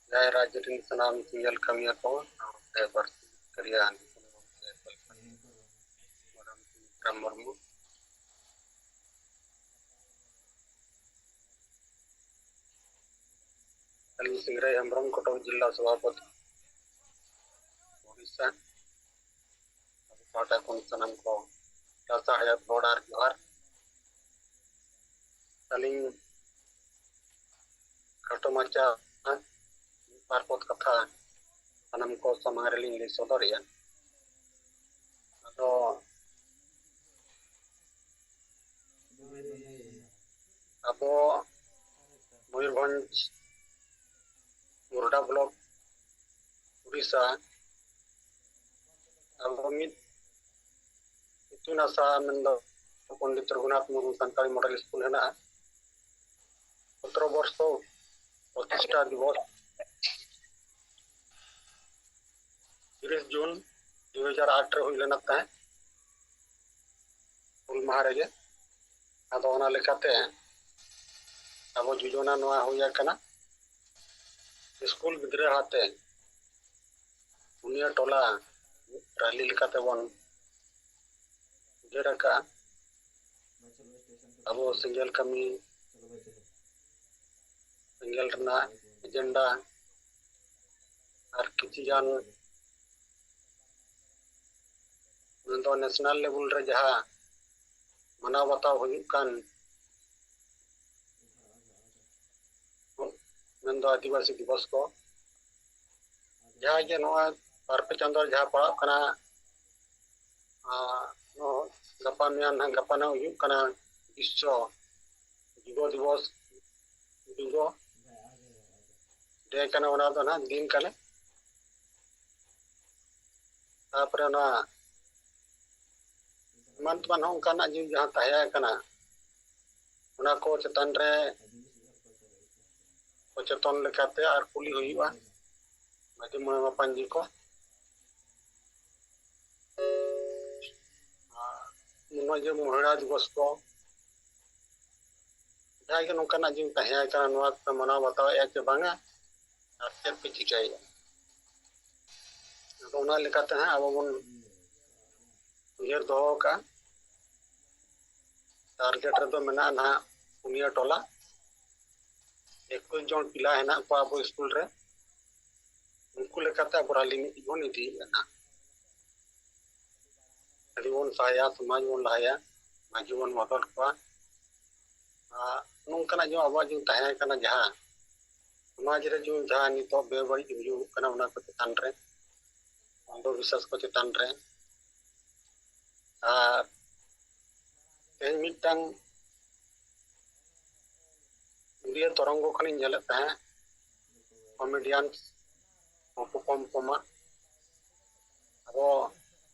ᱡᱟᱦᱟᱸᱭ ᱨᱟᱡᱽ ᱨᱤᱱ ᱥᱟᱱᱟᱢ ᱥᱮᱸᱜᱮᱞ ᱠᱟᱹᱢᱤᱭᱟᱹ ᱠᱚ ᱥᱟᱶᱛᱮ ᱯᱟᱹᱨᱥᱤ ᱠᱟᱹᱨᱤᱭᱟᱹ ᱢᱟᱰᱟᱢ ᱥᱩᱢᱤᱛᱨᱟ ᱢᱩᱨᱢᱩ, ᱟᱹᱞᱤᱧ ᱥᱤᱝᱨᱟᱹᱭ ᱦᱮᱢᱵᱨᱚᱢ, ᱠᱚᱴᱚᱠ ᱡᱤᱞᱟ ᱥᱚᱵᱷᱟᱯᱚᱛᱤ, ᱩᱲᱤᱥᱥᱟ᱾ ᱟᱵᱚ ᱯᱟᱦᱴᱟ ᱠᱷᱚᱱ ᱥᱟᱱᱟᱢ ᱠᱚ ᱞᱟᱥᱟᱲᱦᱮᱫ ᱵᱚᱰᱟᱨ ᱡᱚᱦᱟᱨ᱾ ᱟᱹᱞᱤᱧ ᱠᱷᱟᱴᱚ ᱢᱟᱪᱷᱟ ᱢᱤᱫ ᱵᱟᱨ ᱯᱚᱫ ᱠᱟᱛᱷᱟ ᱥᱟᱱᱟᱢ ᱠᱚ ᱥᱟᱢᱟᱝ ᱨᱮᱞᱤᱧ ᱞᱟᱹᱭ ᱥᱚᱫᱚᱨᱮᱜᱼᱟ᱾ ᱟᱫᱚ ᱟᱵᱚ ᱢᱚᱭᱩᱨᱵᱷᱚᱸᱡᱽ ᱢᱩᱨᱰᱟ ᱵᱞᱚᱠ, ᱩᱲᱤᱥᱥᱟ, ᱟᱵᱚ ᱢᱤᱫ ᱤᱛᱩᱱ ᱟᱥᱲᱟ ᱢᱮᱱᱫᱚ ᱯᱚᱱᱰᱤᱛ ᱨᱚᱜᱷᱩᱱᱟᱛᱷ ᱢᱩᱨᱢᱩ ᱥᱟᱱᱛᱟᱲᱤ ᱢᱚᱰᱮᱞ ᱥᱠᱩᱞ ᱦᱮᱱᱟᱜᱼᱟ᱾ ᱥᱚᱛᱨᱚ ᱵᱚᱨᱥᱚ ᱯᱨᱚᱛᱤᱥᱴᱷᱟ ᱫᱤᱵᱚᱥ ᱛᱤᱨᱤᱥ ᱡᱩᱱ ᱫᱩ ᱦᱟᱡᱟᱨ ᱟᱴ ᱨᱮ ᱦᱩᱭ ᱞᱮᱱᱟ ᱛᱟᱦᱮᱸᱫ, ᱦᱩᱞ ᱢᱟᱦᱟ ᱨᱮᱜᱮ᱾ ᱟᱫᱚ ᱚᱱᱟ ᱞᱮᱠᱟᱛᱮ ᱟᱵᱚ ᱡᱳᱡᱚᱱᱟ ᱱᱚᱣᱟ ᱦᱩᱭ ᱟᱠᱟᱱᱟ, ᱥᱠᱩᱞ ᱜᱤᱫᱽᱨᱟᱹ ᱟᱛᱮ ᱯᱩᱱᱭᱟᱹ ᱴᱚᱞᱟ ᱨᱟᱞᱤ ᱞᱮᱠᱟᱛᱮ ᱵᱚᱱ ᱩᱭᱦᱟᱹᱨ ᱟᱠᱟᱫᱼᱟ᱾ ᱟᱵᱚ ᱥᱮᱸᱜᱮᱞ ᱠᱟᱹᱢᱤ, ᱥᱮᱸᱜᱮᱞ ᱨᱮᱱᱟᱜ ᱮᱡᱮᱱᱰᱟ ᱟᱨ ᱠᱤᱪᱷᱤ ᱜᱟᱱ ᱢᱮᱱᱫᱚ ᱱᱮᱥᱱᱟᱞ ᱞᱮᱵᱮᱞ ᱨᱮ ᱡᱟᱦᱟᱸ ᱢᱟᱱᱟᱣ ᱵᱟᱛᱟᱣ ᱦᱩᱭᱩᱜ ᱠᱟᱱ, ᱢᱮᱱᱫᱚ ᱟᱹᱫᱤᱵᱟᱹᱥᱤ ᱫᱤᱵᱚᱥ ᱠᱚ, ᱡᱟᱦᱟᱸ ᱜᱮ ᱱᱚᱣᱟ ᱵᱟᱨ ᱯᱮ ᱪᱟᱸᱫᱳ ᱨᱮ ᱡᱟᱦᱟᱸ ᱯᱟᱲᱟᱜ ᱠᱟᱱᱟ, ᱟᱨ ᱱᱚᱣᱟ ᱜᱟᱯᱟ ᱢᱮᱭᱟᱝ ᱱᱟᱦᱟᱜ, ᱜᱟᱯᱟ ᱱᱟᱦᱟᱜ ᱦᱩᱭᱩᱜ ᱠᱟᱱᱟ ᱵᱤᱥᱥᱚ ᱡᱩᱵᱚ ᱫᱤᱵᱚᱥ, ᱡᱩᱵᱚ ᱰᱮ ᱠᱟᱱᱟ, ᱚᱱᱟ ᱫᱚ ᱱᱟᱦᱟᱜ ᱫᱤᱱ ᱠᱟᱱᱟ᱾ ᱛᱟᱯᱚᱨᱮ ᱚᱱᱟ ᱮᱢᱟᱱ ᱛᱮᱢᱟᱱ ᱦᱚᱸ ᱚᱱᱠᱟᱱᱟᱜ ᱡᱤᱱᱤᱥ ᱡᱟᱦᱟᱸ ᱛᱟᱦᱮᱸ ᱠᱟᱱᱟ, ᱚᱱᱟ ᱠᱚ ᱪᱮᱛᱟᱱ ᱨᱮ ᱥᱚᱪᱮᱛᱚᱱ ᱞᱮᱠᱟᱛᱮ ᱟᱨ ᱠᱩᱞᱤ ᱦᱩᱭᱩᱜᱼᱟ ᱢᱟᱹᱡᱷᱤ ᱢᱚᱬᱮ ᱢᱟᱯᱟᱧᱡᱤ ᱠᱚ᱾ ᱟᱨ ᱱᱚᱜᱼᱚᱭ ᱡᱮ ᱢᱚᱦᱤᱞᱟ ᱫᱤᱵᱚᱥ ᱠᱚ, ᱡᱟᱦᱟᱸᱭ ᱜᱮ ᱱᱚᱝᱠᱟᱱᱟᱜ ᱡᱤᱱᱤᱥ ᱛᱟᱦᱮᱸ ᱠᱟᱱᱟ, ᱱᱚᱣᱟ ᱯᱮ ᱢᱟᱱᱟᱣ ᱵᱟᱛᱟᱣᱮᱫᱼᱟ ᱪᱮ ᱵᱟᱝᱟ, ᱟᱨ ᱪᱮᱫ ᱯᱮ ᱪᱤᱠᱟᱹᱭᱮᱫᱼᱟ? ᱟᱫᱚ ᱚᱱᱟ ᱞᱮᱠᱟᱛᱮ ᱦᱟᱸᱜ ᱟᱵᱚ ᱵᱚᱱ ᱩᱭᱦᱟᱹᱨ ᱫᱚᱦᱚ ᱟᱠᱟᱫᱼᱟ᱾ ᱴᱟᱨᱜᱮᱴ ᱨᱮᱫᱚ ᱢᱮᱱᱟᱜᱼᱟ ᱱᱟᱦᱟᱜ ᱯᱩᱱᱭᱟᱹ ᱴᱚᱞᱟ, ᱮᱠᱩᱥ ᱡᱚᱱ ᱯᱤᱞᱟ ᱦᱮᱱᱟᱜ ᱠᱚᱣᱟ ᱟᱵᱚ ᱥᱠᱩᱞ ᱨᱮ᱾ ᱩᱱᱠᱩ ᱞᱮᱠᱟᱛᱮ ᱟᱵᱚ ᱨᱟᱞᱤ ᱢᱤᱫ ᱵᱚᱱ ᱤᱫᱤᱭᱮᱫᱼᱟ ᱱᱟᱦᱟᱜ᱾ ᱟᱹᱰᱤ ᱵᱚᱱ ᱥᱟᱦᱟᱭᱟ, ᱥᱚᱢᱟᱡᱽ ᱵᱚᱱ ᱞᱟᱦᱟᱭᱟ, ᱢᱟᱹᱡᱷᱤ ᱵᱚᱱ ᱵᱚᱫᱚᱞ ᱠᱚᱣᱟ᱾ ᱟᱨ ᱱᱚᱝᱠᱟᱱᱟᱜ ᱡᱮ ᱟᱵᱚᱣᱟᱜ ᱡᱮ ᱛᱟᱦᱮᱸ ᱠᱟᱱᱟ, ᱡᱟᱦᱟᱸ ᱥᱚᱢᱟᱡᱽ ᱨᱮ ᱡᱮ ᱡᱟᱦᱟᱸ ᱱᱤᱛᱚᱜ ᱵᱮᱵᱟᱹᱲᱤᱡ ᱦᱩᱭᱩᱜ ᱠᱟᱱᱟ, ᱚᱱᱟ ᱠᱚ ᱪᱮᱛᱟᱱ ᱨᱮ, ᱚᱱᱫᱷᱚᱵᱤᱥᱣᱟᱥ ᱠᱚ ᱪᱮᱛᱟᱱ ᱨᱮ, ᱟᱨ ᱛᱮᱦᱮᱧ ᱢᱤᱫᱴᱟᱝ ᱩᱲᱤᱭᱟ ᱛᱚᱨᱚᱝᱜᱚ ᱠᱷᱚᱱᱤᱧ ᱧᱮᱞᱮᱫ ᱛᱟᱦᱮᱸᱫ, ᱠᱚᱢᱮᱰᱤᱭᱟᱱ ᱩᱯᱚᱠᱚᱢ ᱠᱚᱢᱟ ᱟᱵᱚ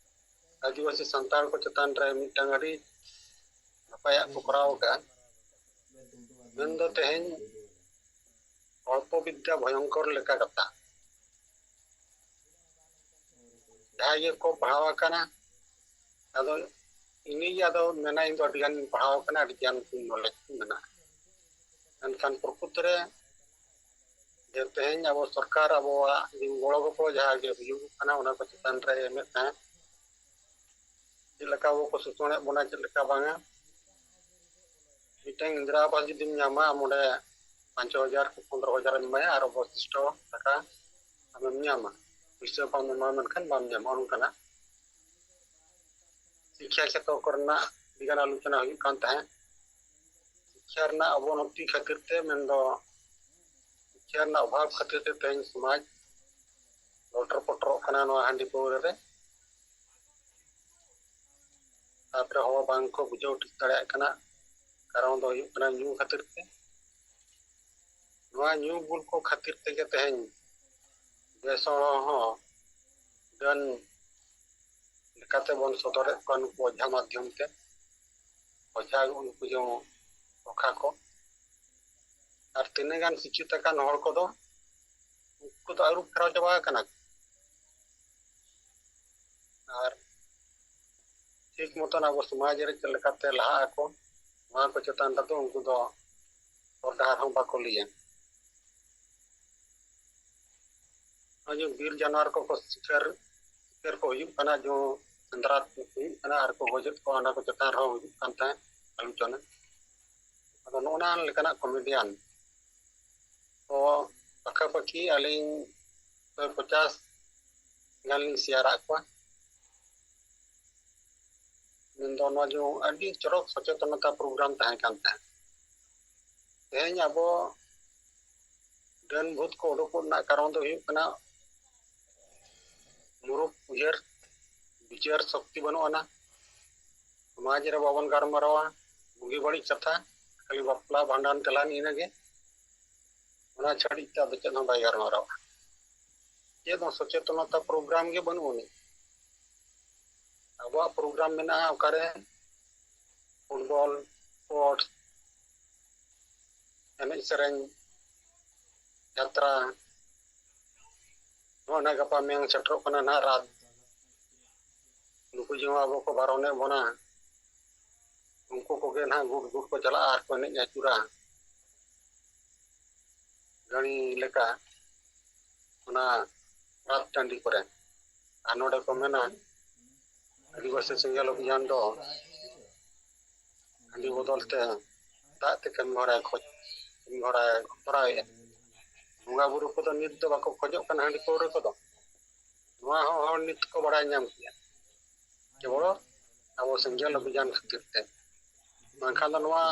ᱟᱹᱫᱤᱵᱟᱹᱥᱤ ᱥᱟᱱᱛᱟᱲ ᱠᱚ ᱪᱮᱛᱟᱱ ᱨᱮ ᱢᱤᱫᱴᱟᱝ ᱟᱹᱰᱤ ᱱᱟᱯᱟᱭᱟᱜ ᱠᱚ ᱠᱚᱨᱟᱣ ᱟᱠᱟᱫᱼᱟ᱾ ᱢᱮᱱᱫᱚ ᱛᱮᱦᱮᱧ ᱚᱞᱯᱚ ᱵᱤᱫᱽᱫᱟ ᱵᱷᱚᱭᱚᱝᱠᱚᱨ ᱞᱮᱠᱟ ᱠᱟᱛᱷᱟ᱾ ᱡᱟᱦᱟᱸᱭ ᱜᱮᱠᱚ ᱯᱟᱲᱦᱟᱣ ᱟᱠᱟᱱᱟ, ᱟᱫᱚ ᱤᱱᱟᱹᱜᱮ ᱟᱫᱚ ᱢᱮᱱᱟ, ᱤᱧ ᱫᱚ ᱟᱹᱰᱤ ᱜᱟᱱᱤᱧ ᱯᱟᱲᱦᱟᱣ ᱟᱠᱟᱱᱟ, ᱟᱹᱰᱤ ᱜᱟᱱ ᱠᱚᱧ ᱱᱚᱞᱮᱡᱽ ᱠᱚ ᱢᱮᱱᱟᱜᱼᱟ᱾ ᱢᱮᱱᱠᱷᱟᱱ ᱯᱨᱚᱠᱨᱤᱛ ᱨᱮ ᱡᱮ ᱛᱮᱦᱮᱧ ᱟᱵᱚ ᱥᱚᱨᱠᱟᱨ ᱟᱵᱚᱣᱟᱜ ᱜᱚᱲᱚ ᱜᱚᱯᱚᱲᱚ ᱡᱟᱦᱟᱸ ᱜᱮ ᱦᱩᱭᱩᱜ ᱠᱟᱱᱟ, ᱚᱱᱟ ᱠᱚ ᱪᱮᱛᱟᱱ ᱨᱮ ᱮᱢᱮᱫ ᱛᱟᱦᱮᱸᱫ, ᱪᱮᱫ ᱞᱮᱠᱟ ᱟᱵᱚ ᱠᱚ ᱥᱳᱥᱚᱱᱮᱫ ᱵᱚᱱᱟ, ᱪᱮᱫ ᱞᱮᱠᱟ ᱵᱟᱝᱟ᱾ ᱢᱤᱫᱴᱟᱝ ᱤᱱᱫᱨᱟ ᱟᱵᱟᱥ ᱡᱩᱫᱤᱢ ᱧᱟᱢᱟ, ᱟᱢ ᱚᱸᱰᱮ ᱯᱟᱸᱪ ᱦᱟᱡᱟᱨ ᱠᱤ ᱯᱚᱱᱨᱚ ᱦᱟᱡᱟᱨ ᱮᱢ ᱮᱢᱟᱭᱟ ᱟᱨ ᱚᱵᱚᱥᱤᱥᱴᱚ ᱴᱟᱠᱟ ᱟᱢᱮᱢ ᱧᱟᱢᱟ᱾ ᱯᱩᱭᱥᱟᱹ ᱵᱟᱢ ᱮᱢᱟ ᱢᱮᱱᱠᱷᱟᱱ ᱵᱟᱢ ᱧᱟᱢᱟ, ᱚᱱᱠᱟᱱᱟᱜ᱾ ᱥᱤᱠᱠᱷᱟ ᱠᱷᱮᱛᱨᱚ ᱠᱚᱨᱮᱱᱟᱜ ᱟᱹᱰᱤᱜᱟᱱ ᱟᱞᱳᱪᱚᱱᱟ ᱦᱩᱭᱩᱜ ᱠᱟᱱ ᱛᱟᱦᱮᱸᱫ᱾ ᱥᱤᱠᱠᱷᱟ ᱨᱮᱱᱟᱜ ᱚᱵᱚᱱᱚᱛᱤ ᱠᱷᱟᱹᱛᱤᱨ ᱛᱮ, ᱢᱮᱱᱫᱚ ᱥᱤᱠᱠᱷᱟ ᱨᱮᱱᱟᱜ ᱚᱵᱷᱟᱵᱽ ᱠᱷᱟᱹᱛᱤᱨ ᱛᱮ ᱛᱮᱦᱮᱧ ᱥᱚᱢᱟᱡᱽ ᱞᱚᱴᱚᱨ ᱯᱚᱴᱚᱨᱚᱜ ᱠᱟᱱᱟ ᱱᱚᱣᱟ ᱦᱟᱺᱰᱤ ᱯᱟᱹᱣᱨᱟᱹ ᱨᱮ᱾ ᱛᱟᱯᱚᱨᱮ ᱦᱚᱲ ᱵᱟᱝ ᱠᱚ ᱵᱩᱡᱷᱟᱹᱣ ᱴᱷᱤᱠ ᱫᱟᱲᱮᱭᱟᱜ ᱠᱟᱱᱟ, ᱠᱟᱨᱚᱱ ᱫᱚ ᱦᱩᱭᱩᱜ ᱠᱟᱱᱟ ᱧᱩ ᱠᱷᱟᱹᱛᱤᱨ ᱛᱮ᱾ ᱱᱚᱣᱟ ᱧᱩ ᱵᱩᱞ ᱠᱚ ᱠᱷᱟᱹᱛᱤᱨ ᱛᱮᱜᱮ ᱛᱮᱦᱮᱧ ᱵᱮᱥ ᱦᱚᱲ ᱦᱚᱸ ᱰᱟᱹᱱ ᱞᱮᱠᱟ ᱞᱮᱠᱟᱛᱮ ᱵᱚᱱ ᱥᱚᱫᱚᱨᱮᱫ ᱠᱚᱣᱟ ᱱᱩᱠᱩ ᱚᱡᱷᱟ ᱢᱟᱫᱽᱫᱷᱚᱢ ᱛᱮ᱾ ᱚᱡᱷᱟ ᱩᱱᱠᱩ ᱡᱮᱢᱚᱱ ᱚᱠᱷᱟ ᱠᱚ, ᱟᱨ ᱛᱤᱱᱟᱹᱜ ᱜᱟᱱ ᱥᱤᱠᱠᱷᱤᱛ ᱟᱠᱟᱱ ᱦᱚᱲ ᱠᱚᱫᱚ ᱩᱱᱠᱩ ᱫᱚ ᱟᱹᱨᱩ ᱯᱷᱮᱨᱟᱣ ᱪᱟᱵᱟ ᱟᱠᱟᱱᱟ ᱠᱚ᱾ ᱟᱨ ᱴᱷᱤᱠ ᱢᱚᱛᱚᱱ ᱟᱵᱚ ᱥᱚᱢᱟᱡᱽ ᱨᱮ ᱪᱮᱫ ᱞᱮᱠᱟᱛᱮ ᱞᱟᱦᱟᱜ ᱟᱠᱚ, ᱱᱚᱣᱟ ᱠᱚ ᱪᱮᱛᱟᱱ ᱨᱮᱫᱚ ᱩᱱᱠᱩ ᱫᱚ ᱦᱚᱨ ᱰᱟᱦᱟᱨ ᱦᱚᱸ ᱵᱟᱠᱚ ᱞᱟᱹᱭᱟ᱾ ᱱᱚᱜᱼᱚᱭ ᱡᱮ ᱵᱤᱨ ᱡᱟᱱᱣᱟᱨ ᱠᱚᱠᱚ ᱥᱤᱠᱟᱨ, ᱥᱤᱠᱟᱨ ᱠᱚ ᱦᱩᱭᱩᱜ ᱠᱟᱱᱟ, ᱡᱮ ᱥᱮᱸᱫᱽᱨᱟ ᱦᱩᱭᱩᱜ ᱠᱟᱱᱟ ᱟᱨ ᱠᱚ ᱜᱚᱡᱮᱫ ᱠᱚᱣᱟ, ᱚᱱᱟ ᱠᱚ ᱪᱮᱛᱟᱱ ᱨᱮᱦᱚᱸ ᱦᱩᱭᱩᱜ ᱠᱟᱱ ᱛᱟᱦᱮᱸᱫ ᱟᱞᱳᱪᱚᱱᱟ᱾ ᱟᱫᱚ ᱱᱚᱜᱼᱚ ᱱᱟ ᱞᱮᱠᱟᱱᱟᱜ ᱠᱚᱢᱮᱰᱤᱭᱟᱱ ᱠᱚ ᱯᱟᱠᱟᱯᱟᱠᱤ ᱟᱹᱞᱤᱧ ᱥᱚᱭ ᱯᱚᱪᱟᱥ ᱜᱟᱱ ᱞᱤᱧ ᱥᱮᱭᱟᱨᱟᱜ ᱠᱚᱣᱟ᱾ ᱢᱮᱱᱫᱚ ᱱᱚᱣᱟ ᱡᱮ ᱟᱹᱰᱤ ᱪᱚᱨᱚᱠ ᱥᱚᱪᱮᱛᱚᱱᱚᱛᱟ ᱯᱨᱳᱜᱨᱟᱢ ᱛᱟᱦᱮᱸ ᱠᱟᱱ ᱛᱟᱦᱮᱸᱫ᱾ ᱛᱮᱦᱮᱧ ᱟᱵᱚ ᱰᱟᱹᱱ ᱵᱷᱩᱛ ᱠᱚ ᱩᱰᱩᱠᱚᱜ ᱨᱮᱱᱟᱜ ᱠᱟᱨᱚᱱ ᱫᱚ ᱦᱩᱭᱩᱜ ᱠᱟᱱᱟ ᱢᱩᱨᱩᱠ ᱩᱭᱦᱟᱹᱨ ᱵᱤᱪᱟᱹᱨ ᱥᱚᱠᱛᱤ ᱵᱟᱹᱱᱩᱜ ᱟᱱᱟ᱾ ᱥᱚᱢᱟᱡᱽ ᱨᱮ ᱵᱟᱵᱚᱱ ᱜᱟᱞᱢᱟᱨᱟᱣᱟ ᱵᱩᱜᱤ ᱵᱟᱹᱲᱤᱡ ᱠᱟᱛᱷᱟ, ᱠᱷᱟᱹᱞᱤ ᱵᱟᱯᱞᱟ ᱵᱷᱟᱸᱰᱟᱱ ᱛᱮᱞᱟᱱ ᱤᱱᱟᱹᱜᱮ᱾ ᱚᱱᱟ ᱪᱷᱟᱹᱲᱤᱡ ᱛᱮ ᱟᱫᱚ ᱪᱮᱫ ᱦᱚᱸ ᱵᱟᱭ ᱜᱟᱞᱢᱟᱨᱟᱣᱟ᱾ ᱪᱮᱫ ᱦᱚᱸ ᱥᱚᱪᱮᱛᱚᱱᱚᱛᱟ ᱯᱨᱳᱜᱨᱟᱢ ᱜᱮ ᱵᱟᱹᱱᱩᱜ ᱟᱹᱱᱤᱡ᱾ ᱟᱵᱚᱣᱟᱜ ᱯᱨᱳᱜᱨᱟᱢ ᱢᱮᱱᱟᱜᱼᱟ ᱚᱠᱟᱨᱮ? ᱯᱷᱩᱴᱵᱚᱞ, ᱥᱯᱳᱨᱴᱥ, ᱮᱱᱮᱡ ᱥᱮᱨᱮᱧ, ᱡᱟᱛᱨᱟ, ᱱᱚᱜᱼᱚ ᱱᱟ ᱜᱟᱯᱟ ᱢᱮᱭᱟᱝ ᱥᱮᱴᱮᱨᱚᱜ ᱠᱟᱱᱟ ᱱᱟᱦᱟᱜ ᱨᱟᱛ᱾ ᱱᱩᱠᱩ ᱡᱮᱢᱚᱱ ᱟᱵᱚ ᱠᱚ ᱵᱟᱨᱚᱱᱮᱫ ᱵᱚᱱᱟ, ᱩᱱᱠᱩ ᱠᱚᱜᱮ ᱱᱟᱦᱟᱜ ᱜᱩᱴ ᱜᱩᱴ ᱠᱚ ᱪᱟᱞᱟᱜᱼᱟ ᱟᱨ ᱠᱚ ᱮᱱᱮᱡ ᱟᱹᱪᱩᱨᱟ ᱜᱟᱹᱲᱤ ᱞᱮᱠᱟ ᱚᱱᱟ ᱨᱟᱛ ᱴᱟᱺᱰᱤ ᱠᱚᱨᱮ᱾ ᱟᱨ ᱱᱚᱰᱮ ᱠᱚ ᱢᱮᱱᱟ, ᱟᱹᱫᱤᱵᱟᱹᱥᱤ ᱥᱮᱸᱜᱮᱞ ᱚᱵᱷᱤᱡᱟᱱ ᱫᱚ ᱦᱟᱺᱰᱤ ᱵᱚᱫᱚᱞ ᱛᱮ ᱫᱟᱜ ᱛᱮ ᱠᱟᱹᱢᱤ ᱦᱚᱨᱟᱭ ᱠᱷᱚᱡ, ᱠᱟᱹᱢᱤ ᱦᱚᱨᱟᱭ ᱠᱚᱨᱟᱣᱮᱫᱼᱟ᱾ ᱵᱚᱸᱜᱟ ᱵᱩᱨᱩ ᱠᱚᱫᱚ ᱱᱤᱛ ᱫᱚ ᱵᱟᱠᱚ ᱠᱷᱚᱡᱚᱜ ᱠᱟᱱᱟ ᱦᱟᱺᱰᱤ ᱯᱟᱹᱣᱨᱟᱹ ᱠᱚᱫᱚ᱾ ᱱᱚᱣᱟ ᱦᱚᱸ ᱦᱚᱲ ᱱᱤᱛ ᱠᱚ ᱵᱟᱲᱟᱭ ᱧᱟᱢ ᱠᱮᱫᱼᱟ ᱡᱮ ᱵᱚᱲᱚ ᱟᱵᱚ ᱥᱮᱸᱜᱮᱞ ᱚᱵᱷᱤᱡᱟᱱ ᱠᱷᱟᱹᱛᱤᱨ ᱛᱮ᱾ ᱵᱟᱝᱠᱷᱟᱱ ᱫᱚ ᱱᱚᱣᱟ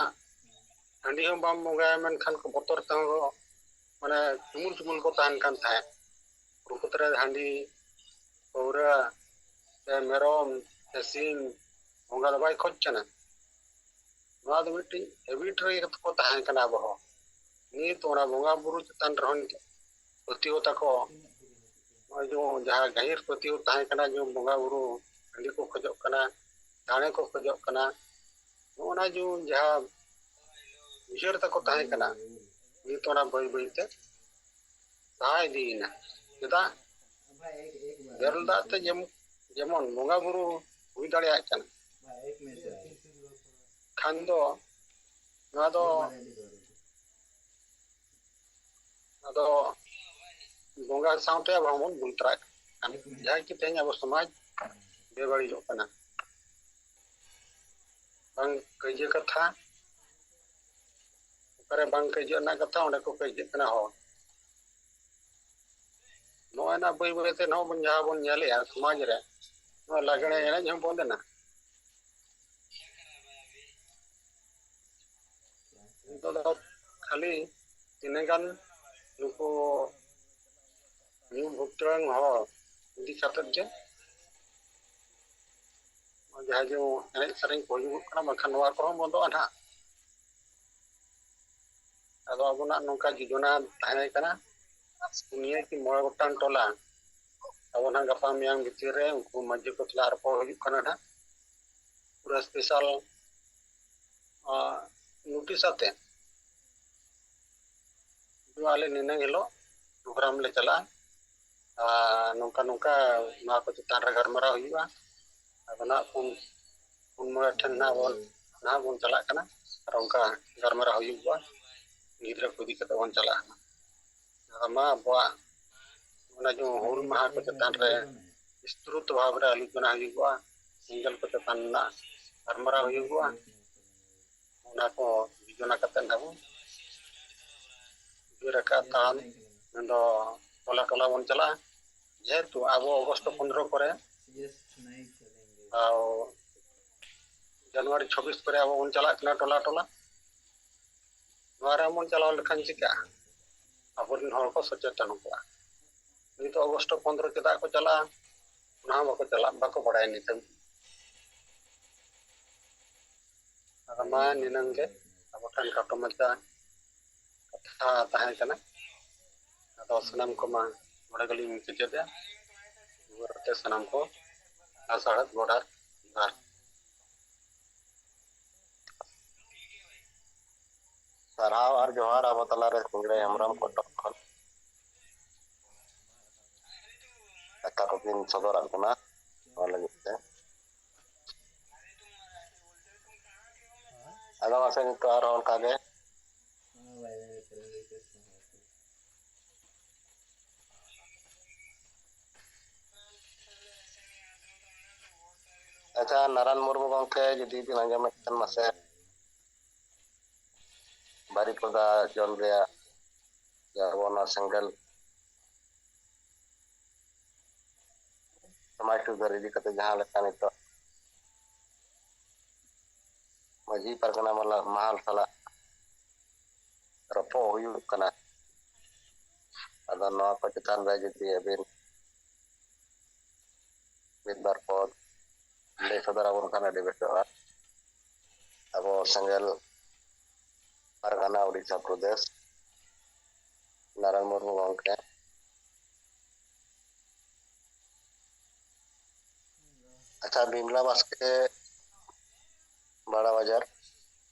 ᱦᱟᱺᱰᱤ ᱦᱚᱸ ᱵᱟᱢ ᱵᱚᱸᱜᱟᱭᱟ, ᱢᱮᱱᱠᱷᱟᱱ ᱠᱚ ᱵᱚᱛᱚᱨ ᱛᱮᱦᱚᱸ ᱠᱚ, ᱢᱟᱱᱮ, ᱛᱩᱢᱩᱞ ᱛᱩᱢᱩᱞ ᱠᱚ ᱛᱟᱦᱮᱱ ᱠᱟᱱ ᱛᱟᱦᱮᱸᱫ᱾ ᱩᱱᱠᱩ ᱛᱚᱨᱟ ᱦᱟᱺᱰᱤ, ᱯᱟᱹᱣᱨᱟᱹ, ᱥᱮ ᱢᱮᱨᱚᱢ, ᱥᱮ ᱥᱤᱢ ᱵᱚᱸᱜᱟ ᱫᱚ ᱵᱟᱭ ᱠᱷᱚᱡᱽ ᱠᱟᱱᱟ᱾ ᱱᱚᱣᱟ ᱫᱚ ᱢᱤᱫᱴᱤᱡ ᱦᱮᱵᱤᱴ ᱨᱮ ᱠᱚ ᱛᱟᱦᱮᱸ ᱠᱟᱱᱟ ᱟᱵᱚ ᱦᱚᱸ᱾ ᱱᱤᱛ ᱚᱱᱟ ᱵᱚᱸᱜᱟ ᱵᱩᱨᱩ ᱪᱮᱛᱟᱱ ᱨᱮᱦᱚᱸ ᱯᱟᱹᱛᱭᱟᱹᱣ ᱛᱟᱠᱚ, ᱱᱚᱜᱼᱚᱭ ᱡᱮ ᱡᱟᱦᱟᱸ ᱜᱟᱹᱦᱤᱨ ᱯᱟᱹᱛᱭᱟᱹᱣ ᱛᱟᱦᱮᱸ ᱠᱟᱱᱟ, ᱡᱮ ᱵᱚᱸᱜᱟ ᱵᱩᱨᱩ ᱦᱟᱺᱰᱤ ᱠᱚ ᱠᱷᱚᱡᱚᱜ ᱠᱟᱱᱟ, ᱫᱟᱲᱮ ᱠᱚ ᱠᱷᱚᱡᱚᱜ ᱠᱟᱱᱟ᱾ ᱱᱚᱜᱼᱚ ᱱᱟ ᱡᱩ-, ᱡᱟᱦᱟᱸ ᱩᱭᱦᱟᱹᱨ ᱛᱟᱠᱚ ᱛᱟᱦᱮᱸ ᱠᱟᱱᱟ, ᱱᱤᱛ ᱚᱱᱟ ᱵᱟᱹᱭ ᱵᱟᱹᱭ ᱛᱮ ᱥᱟᱦᱟ ᱤᱫᱤᱭᱮᱱᱟ᱾ ᱪᱮᱫᱟᱜ? ᱵᱮᱨᱮᱞ ᱫᱟᱜ ᱛᱮ ᱡᱮᱢ-, ᱡᱮᱢᱚᱱ ᱵᱚᱸᱜᱟ ᱵᱩᱨᱩ ᱦᱩᱭ ᱫᱟᱲᱮᱭᱟᱜ ᱠᱟᱱᱟ, ᱠᱷᱟᱱ ᱫᱚ ᱱᱚᱣᱟ ᱫᱚ ᱟᱫᱚ ᱵᱚᱸᱜᱟ ᱥᱟᱶᱛᱮ ᱟᱵᱚ ᱦᱚᱸᱵᱚᱱ ᱵᱩᱞ ᱛᱚᱨᱟᱜ ᱠᱟᱱᱟ, ᱡᱟᱦᱟᱸ ᱠᱤ ᱛᱮᱦᱮᱧ ᱟᱵᱚ ᱥᱚᱢᱟᱡᱽ ᱵᱮᱵᱟᱹᱲᱤᱡᱚᱜ ᱠᱟᱱᱟ᱾ ᱵᱟᱝ ᱠᱟᱹᱭᱡᱟᱹ ᱠᱟᱛᱷᱟ, ᱚᱠᱟᱨᱮ ᱵᱟᱝ ᱠᱟᱹᱭᱡᱟᱹ ᱨᱮᱱᱟᱜ ᱠᱟᱛᱷᱟ, ᱚᱸᱰᱮ ᱠᱚ ᱠᱟᱹᱭᱡᱟᱹᱜ ᱠᱟᱱᱟ ᱦᱚᱲ᱾ ᱱᱚᱜᱼᱚᱭ ᱱᱟ ᱵᱟᱹᱭ ᱵᱟᱹᱭ ᱛᱮ ᱱᱚᱜᱼᱚᱭ ᱵᱚᱱ, ᱡᱟᱦᱟᱸ ᱵᱚᱱ ᱧᱮᱞᱮᱜᱼᱟ ᱥᱚᱢᱟᱡᱽ ᱨᱮ, ᱱᱚᱣᱟ ᱞᱟᱜᱽᱬᱮ ᱮᱱᱮᱡ ᱦᱚᱸ ᱵᱚᱱᱫ ᱮᱱᱟ᱾ ᱱᱤᱛᱚᱜ ᱫᱚ ᱠᱷᱟᱹᱞᱤ ᱛᱤᱱᱟᱹᱜ ᱜᱟᱱ ᱱᱩᱠᱩ ᱧᱩ ᱵᱷᱩᱴᱟᱹᱝ ᱦᱚᱲ ᱤᱫᱤ ᱠᱟᱛᱮᱫ ᱜᱮ ᱡᱟᱦᱟᱸ ᱡᱮ ᱮᱱᱮᱡ ᱥᱮᱨᱮᱧ ᱠᱚ ᱦᱩᱭᱩᱜᱚᱜ ᱠᱟᱱᱟ, ᱵᱟᱝᱠᱷᱟᱱ ᱱᱚᱣᱟ ᱠᱚᱦᱚᱸ ᱵᱚᱱᱫᱚᱜᱼᱟ ᱱᱟᱦᱟᱜ᱾ ᱟᱫᱚ ᱟᱵᱚᱱᱟᱜ ᱱᱚᱝᱠᱟ ᱡᱳᱡᱚᱱᱟ ᱛᱟᱦᱮᱸ ᱠᱟᱱᱟ, ᱯᱩᱱᱭᱟᱹ ᱠᱤ ᱢᱚᱬᱮ ᱜᱚᱴᱟᱝ ᱴᱚᱞᱟ ᱟᱵᱚ ᱱᱟᱦᱟᱜ ᱜᱟᱯᱟ ᱢᱮᱭᱟᱝ ᱵᱷᱤᱛᱤᱨ ᱨᱮ ᱩᱱᱠᱩ ᱢᱟᱹᱡᱷᱤ ᱠᱚ ᱥᱟᱞᱟᱜ ᱨᱚᱯᱚᱲ ᱦᱩᱭᱩᱜ ᱠᱟᱱᱟ ᱱᱟᱦᱟᱜ᱾ ᱯᱩᱨᱟᱹ special, ᱟᱸ, notice ᱟᱛᱮ ᱟᱞᱮ ᱱᱤᱱᱟᱹᱝ ᱦᱤᱞᱳᱜ program ᱞᱮ ᱪᱟᱞᱟᱜᱼᱟ᱾ ᱟᱨ ᱱᱚᱝᱠᱟ ᱱᱚᱝᱠᱟ ᱱᱚᱣᱟ ᱠᱚ ᱪᱮᱛᱟᱱ ᱨᱮ ᱜᱟᱞᱢᱟᱨᱟᱣ ᱦᱩᱭᱩᱜᱼᱟ᱾ ᱟᱫᱚ ᱱᱟᱦᱟᱜ ᱯᱩᱱ, ᱯᱩᱱ ᱢᱚᱬᱮ ᱴᱷᱮᱱ ᱱᱟᱦᱟᱜ ᱵᱚᱱ, ᱱᱟᱦᱟᱜ ᱵᱚᱱ ᱪᱟᱞᱟᱜ ᱠᱟᱱᱟ᱾ ᱟᱨ ᱚᱱᱠᱟ ᱜᱟᱞᱢᱟᱨᱟᱣ ᱦᱩᱭᱩᱜᱼᱟ, ᱜᱤᱫᱽᱨᱟᱹ ᱠᱚ ᱤᱫᱤ ᱠᱟᱛᱮ ᱵᱚᱱ ᱪᱟᱞᱟᱜᱼᱟ᱾ ᱟᱫᱚ ᱢᱟ ᱟᱵᱚᱣᱟᱜ ᱚᱱᱟ ᱡᱮ ᱦᱩᱞ ᱢᱟᱦᱟ ᱠᱚ ᱪᱮᱛᱟᱱ ᱨᱮ ᱵᱤᱥᱛᱨᱩᱛ ᱵᱷᱟᱵᱽ ᱨᱮ ᱟᱞᱳᱪᱚᱱᱟ ᱦᱩᱭᱩᱜᱼᱟ, ᱮᱸᱜᱮᱞ ᱠᱚ ᱪᱮᱛᱟᱱ ᱨᱮᱱᱟᱜ ᱜᱟᱞᱢᱟᱨᱟᱣ ᱦᱩᱭᱩᱜᱼᱟ᱾ ᱚᱱᱟ ᱠᱚ ᱡᱳᱡᱚᱱᱟ ᱠᱟᱛᱮ ᱱᱟᱦᱟᱜ ᱵᱚᱱ ᱩᱭᱦᱟᱹᱨ ᱟᱠᱟᱫ ᱛᱟᱦᱮᱱ, ᱢᱮᱱᱫᱚ ᱴᱚᱞᱟ ᱴᱚᱞᱟ ᱵᱚᱱ ᱪᱟᱞᱟᱜᱼᱟ᱾ ᱡᱮᱦᱮᱛᱩ ᱟᱵᱚ ᱚᱜᱚᱥᱴ ᱯᱚᱱᱨᱚ ᱠᱚᱨᱮ, ᱟᱨ ᱡᱟᱱᱩᱣᱟᱨᱤ ᱪᱷᱚᱵᱵᱤᱥ ᱠᱚᱨᱮ ᱟᱵᱚ ᱵᱚᱱ ᱪᱟᱞᱟᱜ ᱠᱟᱱᱟ ᱴᱚᱞᱟ ᱴᱚᱞᱟ᱾ ᱱᱚᱣᱟ ᱨᱮ ᱵᱚᱱ ᱪᱟᱞᱟᱣ ᱞᱮᱠᱷᱟᱱ ᱪᱤᱠᱟᱹᱜᱼᱟ? ᱟᱵᱚᱨᱮᱱ ᱦᱚᱲ ᱠᱚ ᱥᱚᱪᱮᱛᱚᱱ ᱠᱚᱣᱟ᱾ ᱱᱤᱛᱚᱜ ᱚᱜᱚᱥᱴ ᱯᱚᱱᱨᱚ ᱪᱮᱫᱟᱜ ᱠᱚ ᱪᱟᱞᱟᱜᱼᱟ, ᱚᱱᱟ ᱦᱚᱸ ᱵᱟᱠᱚ ᱪᱟᱞᱟᱜ, ᱵᱟᱠᱚ ᱵᱟᱲᱟᱭᱟ ᱱᱤᱛ ᱦᱟᱹᱵᱤᱡ᱾ ᱟᱫᱚ ᱢᱟ ᱱᱤᱱᱟᱹᱝ ᱜᱮ ᱟᱵᱚ ᱴᱷᱮᱱ ᱠᱷᱟᱴᱚ ᱢᱟᱪᱷᱟ ᱠᱟᱛᱷᱟ ᱛᱟᱦᱮᱸ ᱠᱟᱱᱟ᱾ ᱟᱫᱚ ᱥᱟᱱᱟᱢ ᱠᱚᱢᱟ ᱱᱚᱰᱮ ᱜᱮᱞᱤᱧ ᱢᱩᱪᱟᱹᱫᱮᱜᱼᱟ᱾ ᱥᱟᱱᱟᱢ ᱠᱚ ᱥᱟᱲᱮᱫ ᱵᱚᱰᱟᱨ ᱟᱨ ᱥᱟᱨᱦᱟᱣ ᱟᱨ ᱡᱚᱦᱟᱨ ᱟᱵᱚ ᱛᱟᱞᱟᱨᱮ ᱥᱤᱝᱨᱟᱹᱭ ᱦᱮᱢᱵᱨᱚᱢ ᱠᱚᱴᱚᱠ ᱠᱷᱚᱱ᱾ ᱠᱟᱛᱷᱟ ᱠᱚᱵᱤᱱ ᱥᱚᱫᱚᱨᱟᱜ ᱠᱟᱱᱟ, ᱚᱱᱟ ᱞᱟᱹᱜᱤᱫ ᱛᱮ᱾ ᱟᱫᱚ ᱢᱟᱥᱮ ᱱᱤᱛᱚᱜ ᱟᱨᱦᱚᱸ ᱚᱱᱠᱟ ᱜᱮ᱾ ᱟᱪᱪᱷᱟ, ᱱᱟᱨᱟᱱ ᱢᱩᱨᱢᱩ ᱜᱚᱢᱠᱮ, ᱡᱩᱫᱤ ᱵᱤᱱ ᱟᱸᱡᱚᱢᱮᱫ ᱠᱷᱟᱱ ᱢᱟᱥᱮ ᱵᱟᱨᱤᱯᱚᱫᱟ ᱡᱚᱱ ᱨᱮᱭᱟᱜ ᱡᱮ ᱟᱵᱚ ᱱᱚᱣᱟ ᱥᱮᱸᱜᱮᱞ ᱥᱚᱢᱟᱡᱽ ᱥᱩᱫᱷᱟᱹᱨ ᱤᱫᱤ ᱠᱟᱛᱮ ᱡᱟᱦᱟᱸ ᱞᱮᱠᱟ ᱱᱤᱛᱚᱜ ᱢᱟᱹᱡᱷᱤ ᱯᱟᱨᱜᱟᱱᱟ ᱢᱟᱞᱟ-, ᱢᱟᱦᱟᱞ ᱥᱟᱞᱟᱜ ᱨᱚᱯᱚᱜ ᱦᱩᱭᱩᱜ ᱠᱟᱱᱟ᱾ ᱟᱫᱚ ᱱᱚᱣᱟ ᱠᱚ ᱪᱮᱛᱟᱱ ᱨᱮ ᱡᱩᱫᱤ ᱟᱹᱵᱤᱱ ᱢᱤᱫ ᱵᱟᱨ ᱯᱚᱫ ᱞᱟᱹᱭ ᱥᱚᱫᱚᱨ ᱟᱵᱚᱱ ᱠᱷᱟᱱ ᱟᱹᱰᱤ ᱵᱮᱥᱚᱜᱼᱟ᱾ ᱟᱵᱚ ᱥᱮᱸᱜᱮᱞ ᱯᱟᱨᱜᱟᱱᱟ ᱩᱲᱤᱥᱥᱟ ᱯᱨᱚᱫᱮᱥ, ᱱᱟᱨᱟᱭᱚᱱ ᱢᱩᱨᱢᱩ ᱜᱚᱢᱠᱮ᱾ ᱟᱪᱪᱷᱟ, ᱵᱤᱢᱞᱟ ᱵᱟᱥᱠᱮ, ᱵᱟᱲᱟ ᱵᱟᱡᱟᱨ,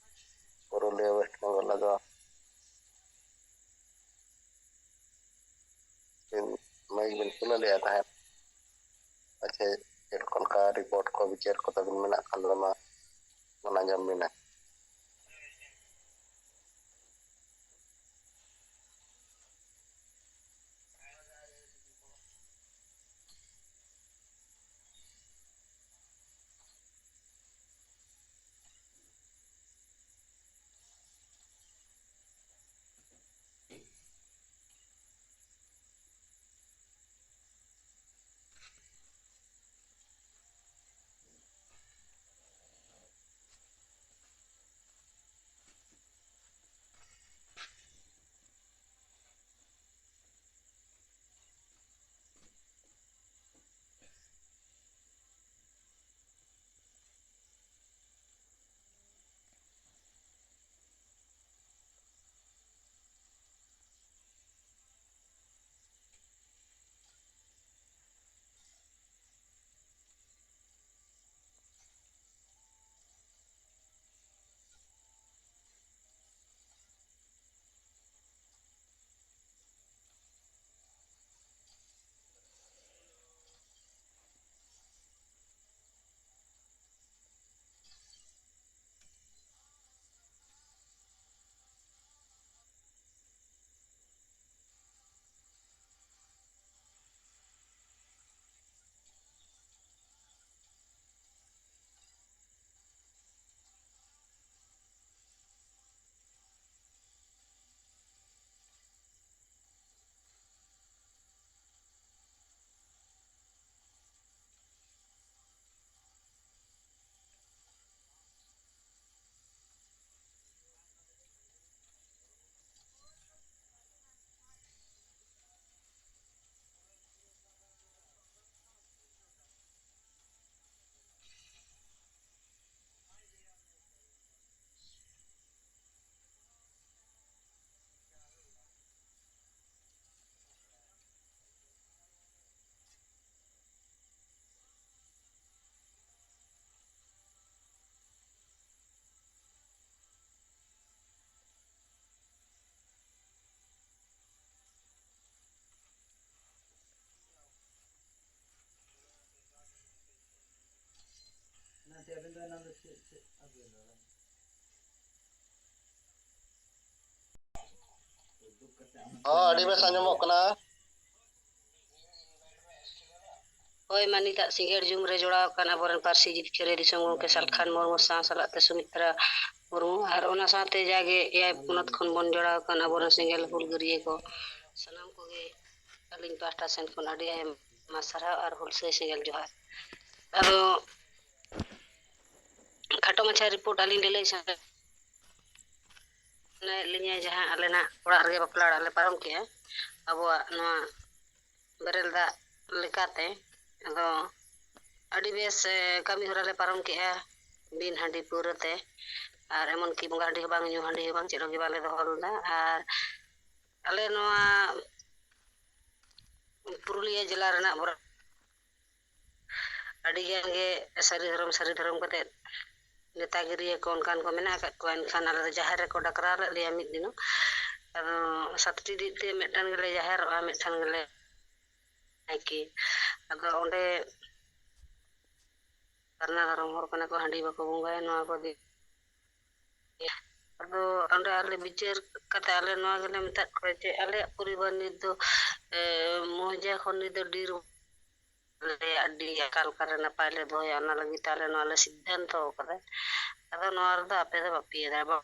ᱯᱩᱨᱩᱞᱤᱭᱟᱹ, ᱳᱭᱮᱥᱴ ᱵᱮᱝᱜᱚᱞ᱾ ᱟᱫᱚ ᱵᱤᱱ, ᱢᱟᱹᱭᱤᱠ ᱵᱤᱱ ᱠᱷᱩᱞᱟᱹᱣ ᱞᱮᱫᱼᱟ ᱛᱟᱦᱮᱸᱫ᱾ ᱟᱪᱪᱷᱟ, ᱪᱮᱫ ᱠᱚ ᱚᱱᱠᱟ ᱨᱤᱯᱳᱨᱴ ᱠᱚ, ᱵᱤᱪᱟᱹᱨ ᱠᱚ ᱛᱟᱵᱤᱱ ᱢᱮᱱᱟᱜ ᱠᱷᱟᱱ ᱫᱚ ᱢᱟ ᱵᱚᱱ ᱟᱸᱡᱚᱢ ᱵᱤᱱᱟ᱾ ᱦᱚᱸ, ᱟᱹᱰᱤ ᱵᱮᱥ ᱟᱸᱡᱚᱢᱚᱜ ᱠᱟᱱᱟ᱾ ᱦᱳᱭ, ᱢᱟ ᱱᱤᱛᱟᱜ ᱥᱤᱸᱜᱟᱹᱲ ᱡᱩᱢ ᱨᱮ ᱡᱚᱲᱟᱣ ᱟᱠᱟᱱ ᱟᱵᱚᱨᱮᱱ ᱯᱟᱹᱨᱥᱤ ᱡᱤᱛᱠᱟᱹᱨᱤᱭᱟᱹ ᱫᱤᱥᱚᱢ ᱜᱚᱢᱠᱮ ᱥᱟᱞᱠᱷᱟᱱ ᱢᱩᱨᱢᱩ ᱥᱟᱶ ᱥᱟᱞᱟᱜ ᱛᱮ ᱥᱩᱢᱤᱛᱨᱟ ᱢᱩᱨᱢᱩ, ᱟᱨ ᱚᱱᱟ ᱥᱟᱶᱛᱮ ᱡᱟᱜᱮ ᱮᱭᱟᱭ ᱯᱚᱱᱚᱛ ᱠᱷᱚᱱ ᱵᱚᱱ ᱡᱚᱲᱟᱣ ᱟᱠᱟᱱ ᱟᱵᱚᱨᱮᱱ ᱥᱮᱸᱜᱮᱞ ᱦᱩᱞᱜᱟᱹᱨᱤᱭᱟᱹ ᱠᱚ, ᱥᱟᱱᱟᱢ ᱠᱚᱜᱮ ᱟᱹᱞᱤᱧ ᱯᱟᱦᱴᱟ ᱥᱮᱱ ᱠᱷᱚᱱ ᱟᱹᱰᱤ ᱟᱭᱢᱟ ᱥᱟᱨᱦᱟᱣ ᱟᱨ ᱦᱩᱞᱥᱟᱹᱭ ᱥᱮᱸᱜᱮᱞ ᱡᱚᱦᱟᱨ᱾ ᱟᱫᱚ ᱠᱷᱟᱴᱚ ᱢᱟᱪᱷᱟ ᱨᱤᱯᱳᱨᱴ ᱟᱹᱞᱤᱧ ᱞᱟᱹᱞᱟᱹᱭ ᱥᱟᱱᱟᱭᱮᱫ ᱞᱤᱧᱟᱹ, ᱡᱟᱦᱟᱸ ᱟᱞᱮ ᱱᱟᱜ ᱚᱲᱟᱜ ᱨᱮᱜᱮ ᱵᱟᱯᱞᱟ ᱚᱲᱟᱜ ᱞᱮ ᱯᱟᱨᱚᱢ ᱠᱮᱜᱼᱟ ᱟᱵᱚᱣᱟᱜ ᱱᱚᱣᱟ ᱵᱮᱨᱮᱞ ᱫᱟᱜ ᱞᱮᱠᱟᱛᱮ᱾ ᱟᱫᱚ ᱟᱹᱰᱤ ᱵᱮᱥ, ᱮ, ᱠᱟᱹᱢᱤ ᱦᱚᱨᱟ ᱞᱮ ᱯᱟᱨᱚᱢ ᱠᱮᱜᱼᱟ, ᱵᱤᱱ ᱦᱟᱺᱰᱤ ᱯᱟᱹᱣᱨᱟᱹ ᱛᱮ, ᱟᱨ ᱮᱢᱚᱱ ᱠᱤ ᱵᱚᱸᱜᱟ ᱦᱟᱺᱰᱤ ᱦᱚᱸ ᱵᱟᱝ, ᱧᱩ ᱦᱟᱺᱰᱤ ᱦᱚᱸ ᱵᱟᱝ, ᱪᱮᱫ ᱦᱚᱸ ᱜᱮ ᱵᱟᱞᱮ ᱫᱚᱦᱚ ᱞᱮᱫᱟ᱾ ᱟᱨ ᱟᱞᱮ ᱱᱚᱣᱟ ᱯᱩᱨᱩᱞᱤᱭᱟᱹ ᱡᱮᱞᱟ ᱨᱮᱱᱟᱜ ᱵᱚᱨᱟ-, ᱟᱹᱰᱤ ᱜᱟᱱ ᱜᱮ ᱥᱟᱹᱨᱤ ᱫᱷᱚᱨᱚᱢ, ᱥᱟᱹᱨᱤ ᱫᱷᱚᱨᱚᱢ ᱠᱟᱛᱮ ᱱᱮᱛᱟᱜᱤᱨᱤᱭᱟᱹ ᱠᱚ ᱚᱱᱠᱟᱱ ᱠᱚ ᱢᱮᱱᱟᱜ ᱟᱠᱟᱫ ᱠᱚᱣᱟ᱾ ᱮᱱᱠᱷᱟᱱ ᱟᱞᱮ ᱫᱚ ᱡᱟᱦᱮᱨ ᱨᱮᱠᱚ ᱰᱟᱠᱨᱟᱣ ᱞᱮᱫ ᱞᱮᱭᱟ ᱢᱤᱫ ᱫᱤᱱᱚᱜ᱾ ᱟᱫᱚ ᱥᱟᱛᱴᱤ ᱫᱤᱠ ᱛᱮ ᱢᱤᱫᱴᱟᱝ ᱜᱮᱞᱮ ᱡᱟᱦᱮᱨᱚᱜᱼᱟ, ᱢᱤᱫᱴᱟᱝ ᱜᱮᱞᱮ ᱱᱟᱭᱠᱮ᱾ ᱟᱫᱚ ᱚᱸᱰᱮ ᱥᱟᱨᱱᱟ ᱫᱷᱚᱨᱚᱢ ᱦᱚᱲ ᱠᱟᱱᱟ ᱠᱚ, ᱦᱟᱺᱰᱤ ᱵᱟᱠᱚ ᱵᱚᱸᱜᱟᱭᱟ, ᱱᱚᱣᱟ ᱠᱚ ᱫᱤᱠ᱾ ᱟᱫᱚ ᱚᱸᱰᱮ ᱟᱞᱮ ᱵᱤᱪᱟᱹᱨ ᱠᱟᱛᱮ ᱟᱞᱮ ᱱᱚᱣᱟ ᱜᱮᱞᱮ ᱢᱮᱛᱟᱫ ᱠᱚᱣᱟ ᱡᱮ ᱟᱞᱮᱭᱟᱜ ᱯᱚᱨᱤᱵᱟᱨ ᱱᱤᱛ ᱫᱚ, ᱮ, ᱢᱚᱦᱡᱟ ᱠᱷᱚᱱ ᱱᱤᱛ ᱫᱚ ᱰᱤᱨ ᱟᱞᱮ ᱟᱹᱰᱤ ᱟᱠᱟᱞ ᱠᱟᱨᱮ ᱱᱟᱯᱟᱭ ᱞᱮ ᱫᱚᱦᱚᱭᱟ, ᱚᱱᱟ ᱞᱟᱹᱜᱤᱫ ᱛᱮ ᱟᱞᱮ ᱱᱚᱣᱟ ᱞᱮ ᱥᱤᱫᱽᱫᱷᱟᱱᱛᱚ ᱟᱠᱟᱫᱟ᱾ ᱟᱫᱚ ᱱᱚᱣᱟ ᱨᱮᱫᱚ ᱟᱯᱮ ᱫᱚ ᱵᱟᱯᱮ ᱤᱭᱟᱹ ᱫᱟᱲᱮᱭᱟᱜᱼᱟ᱾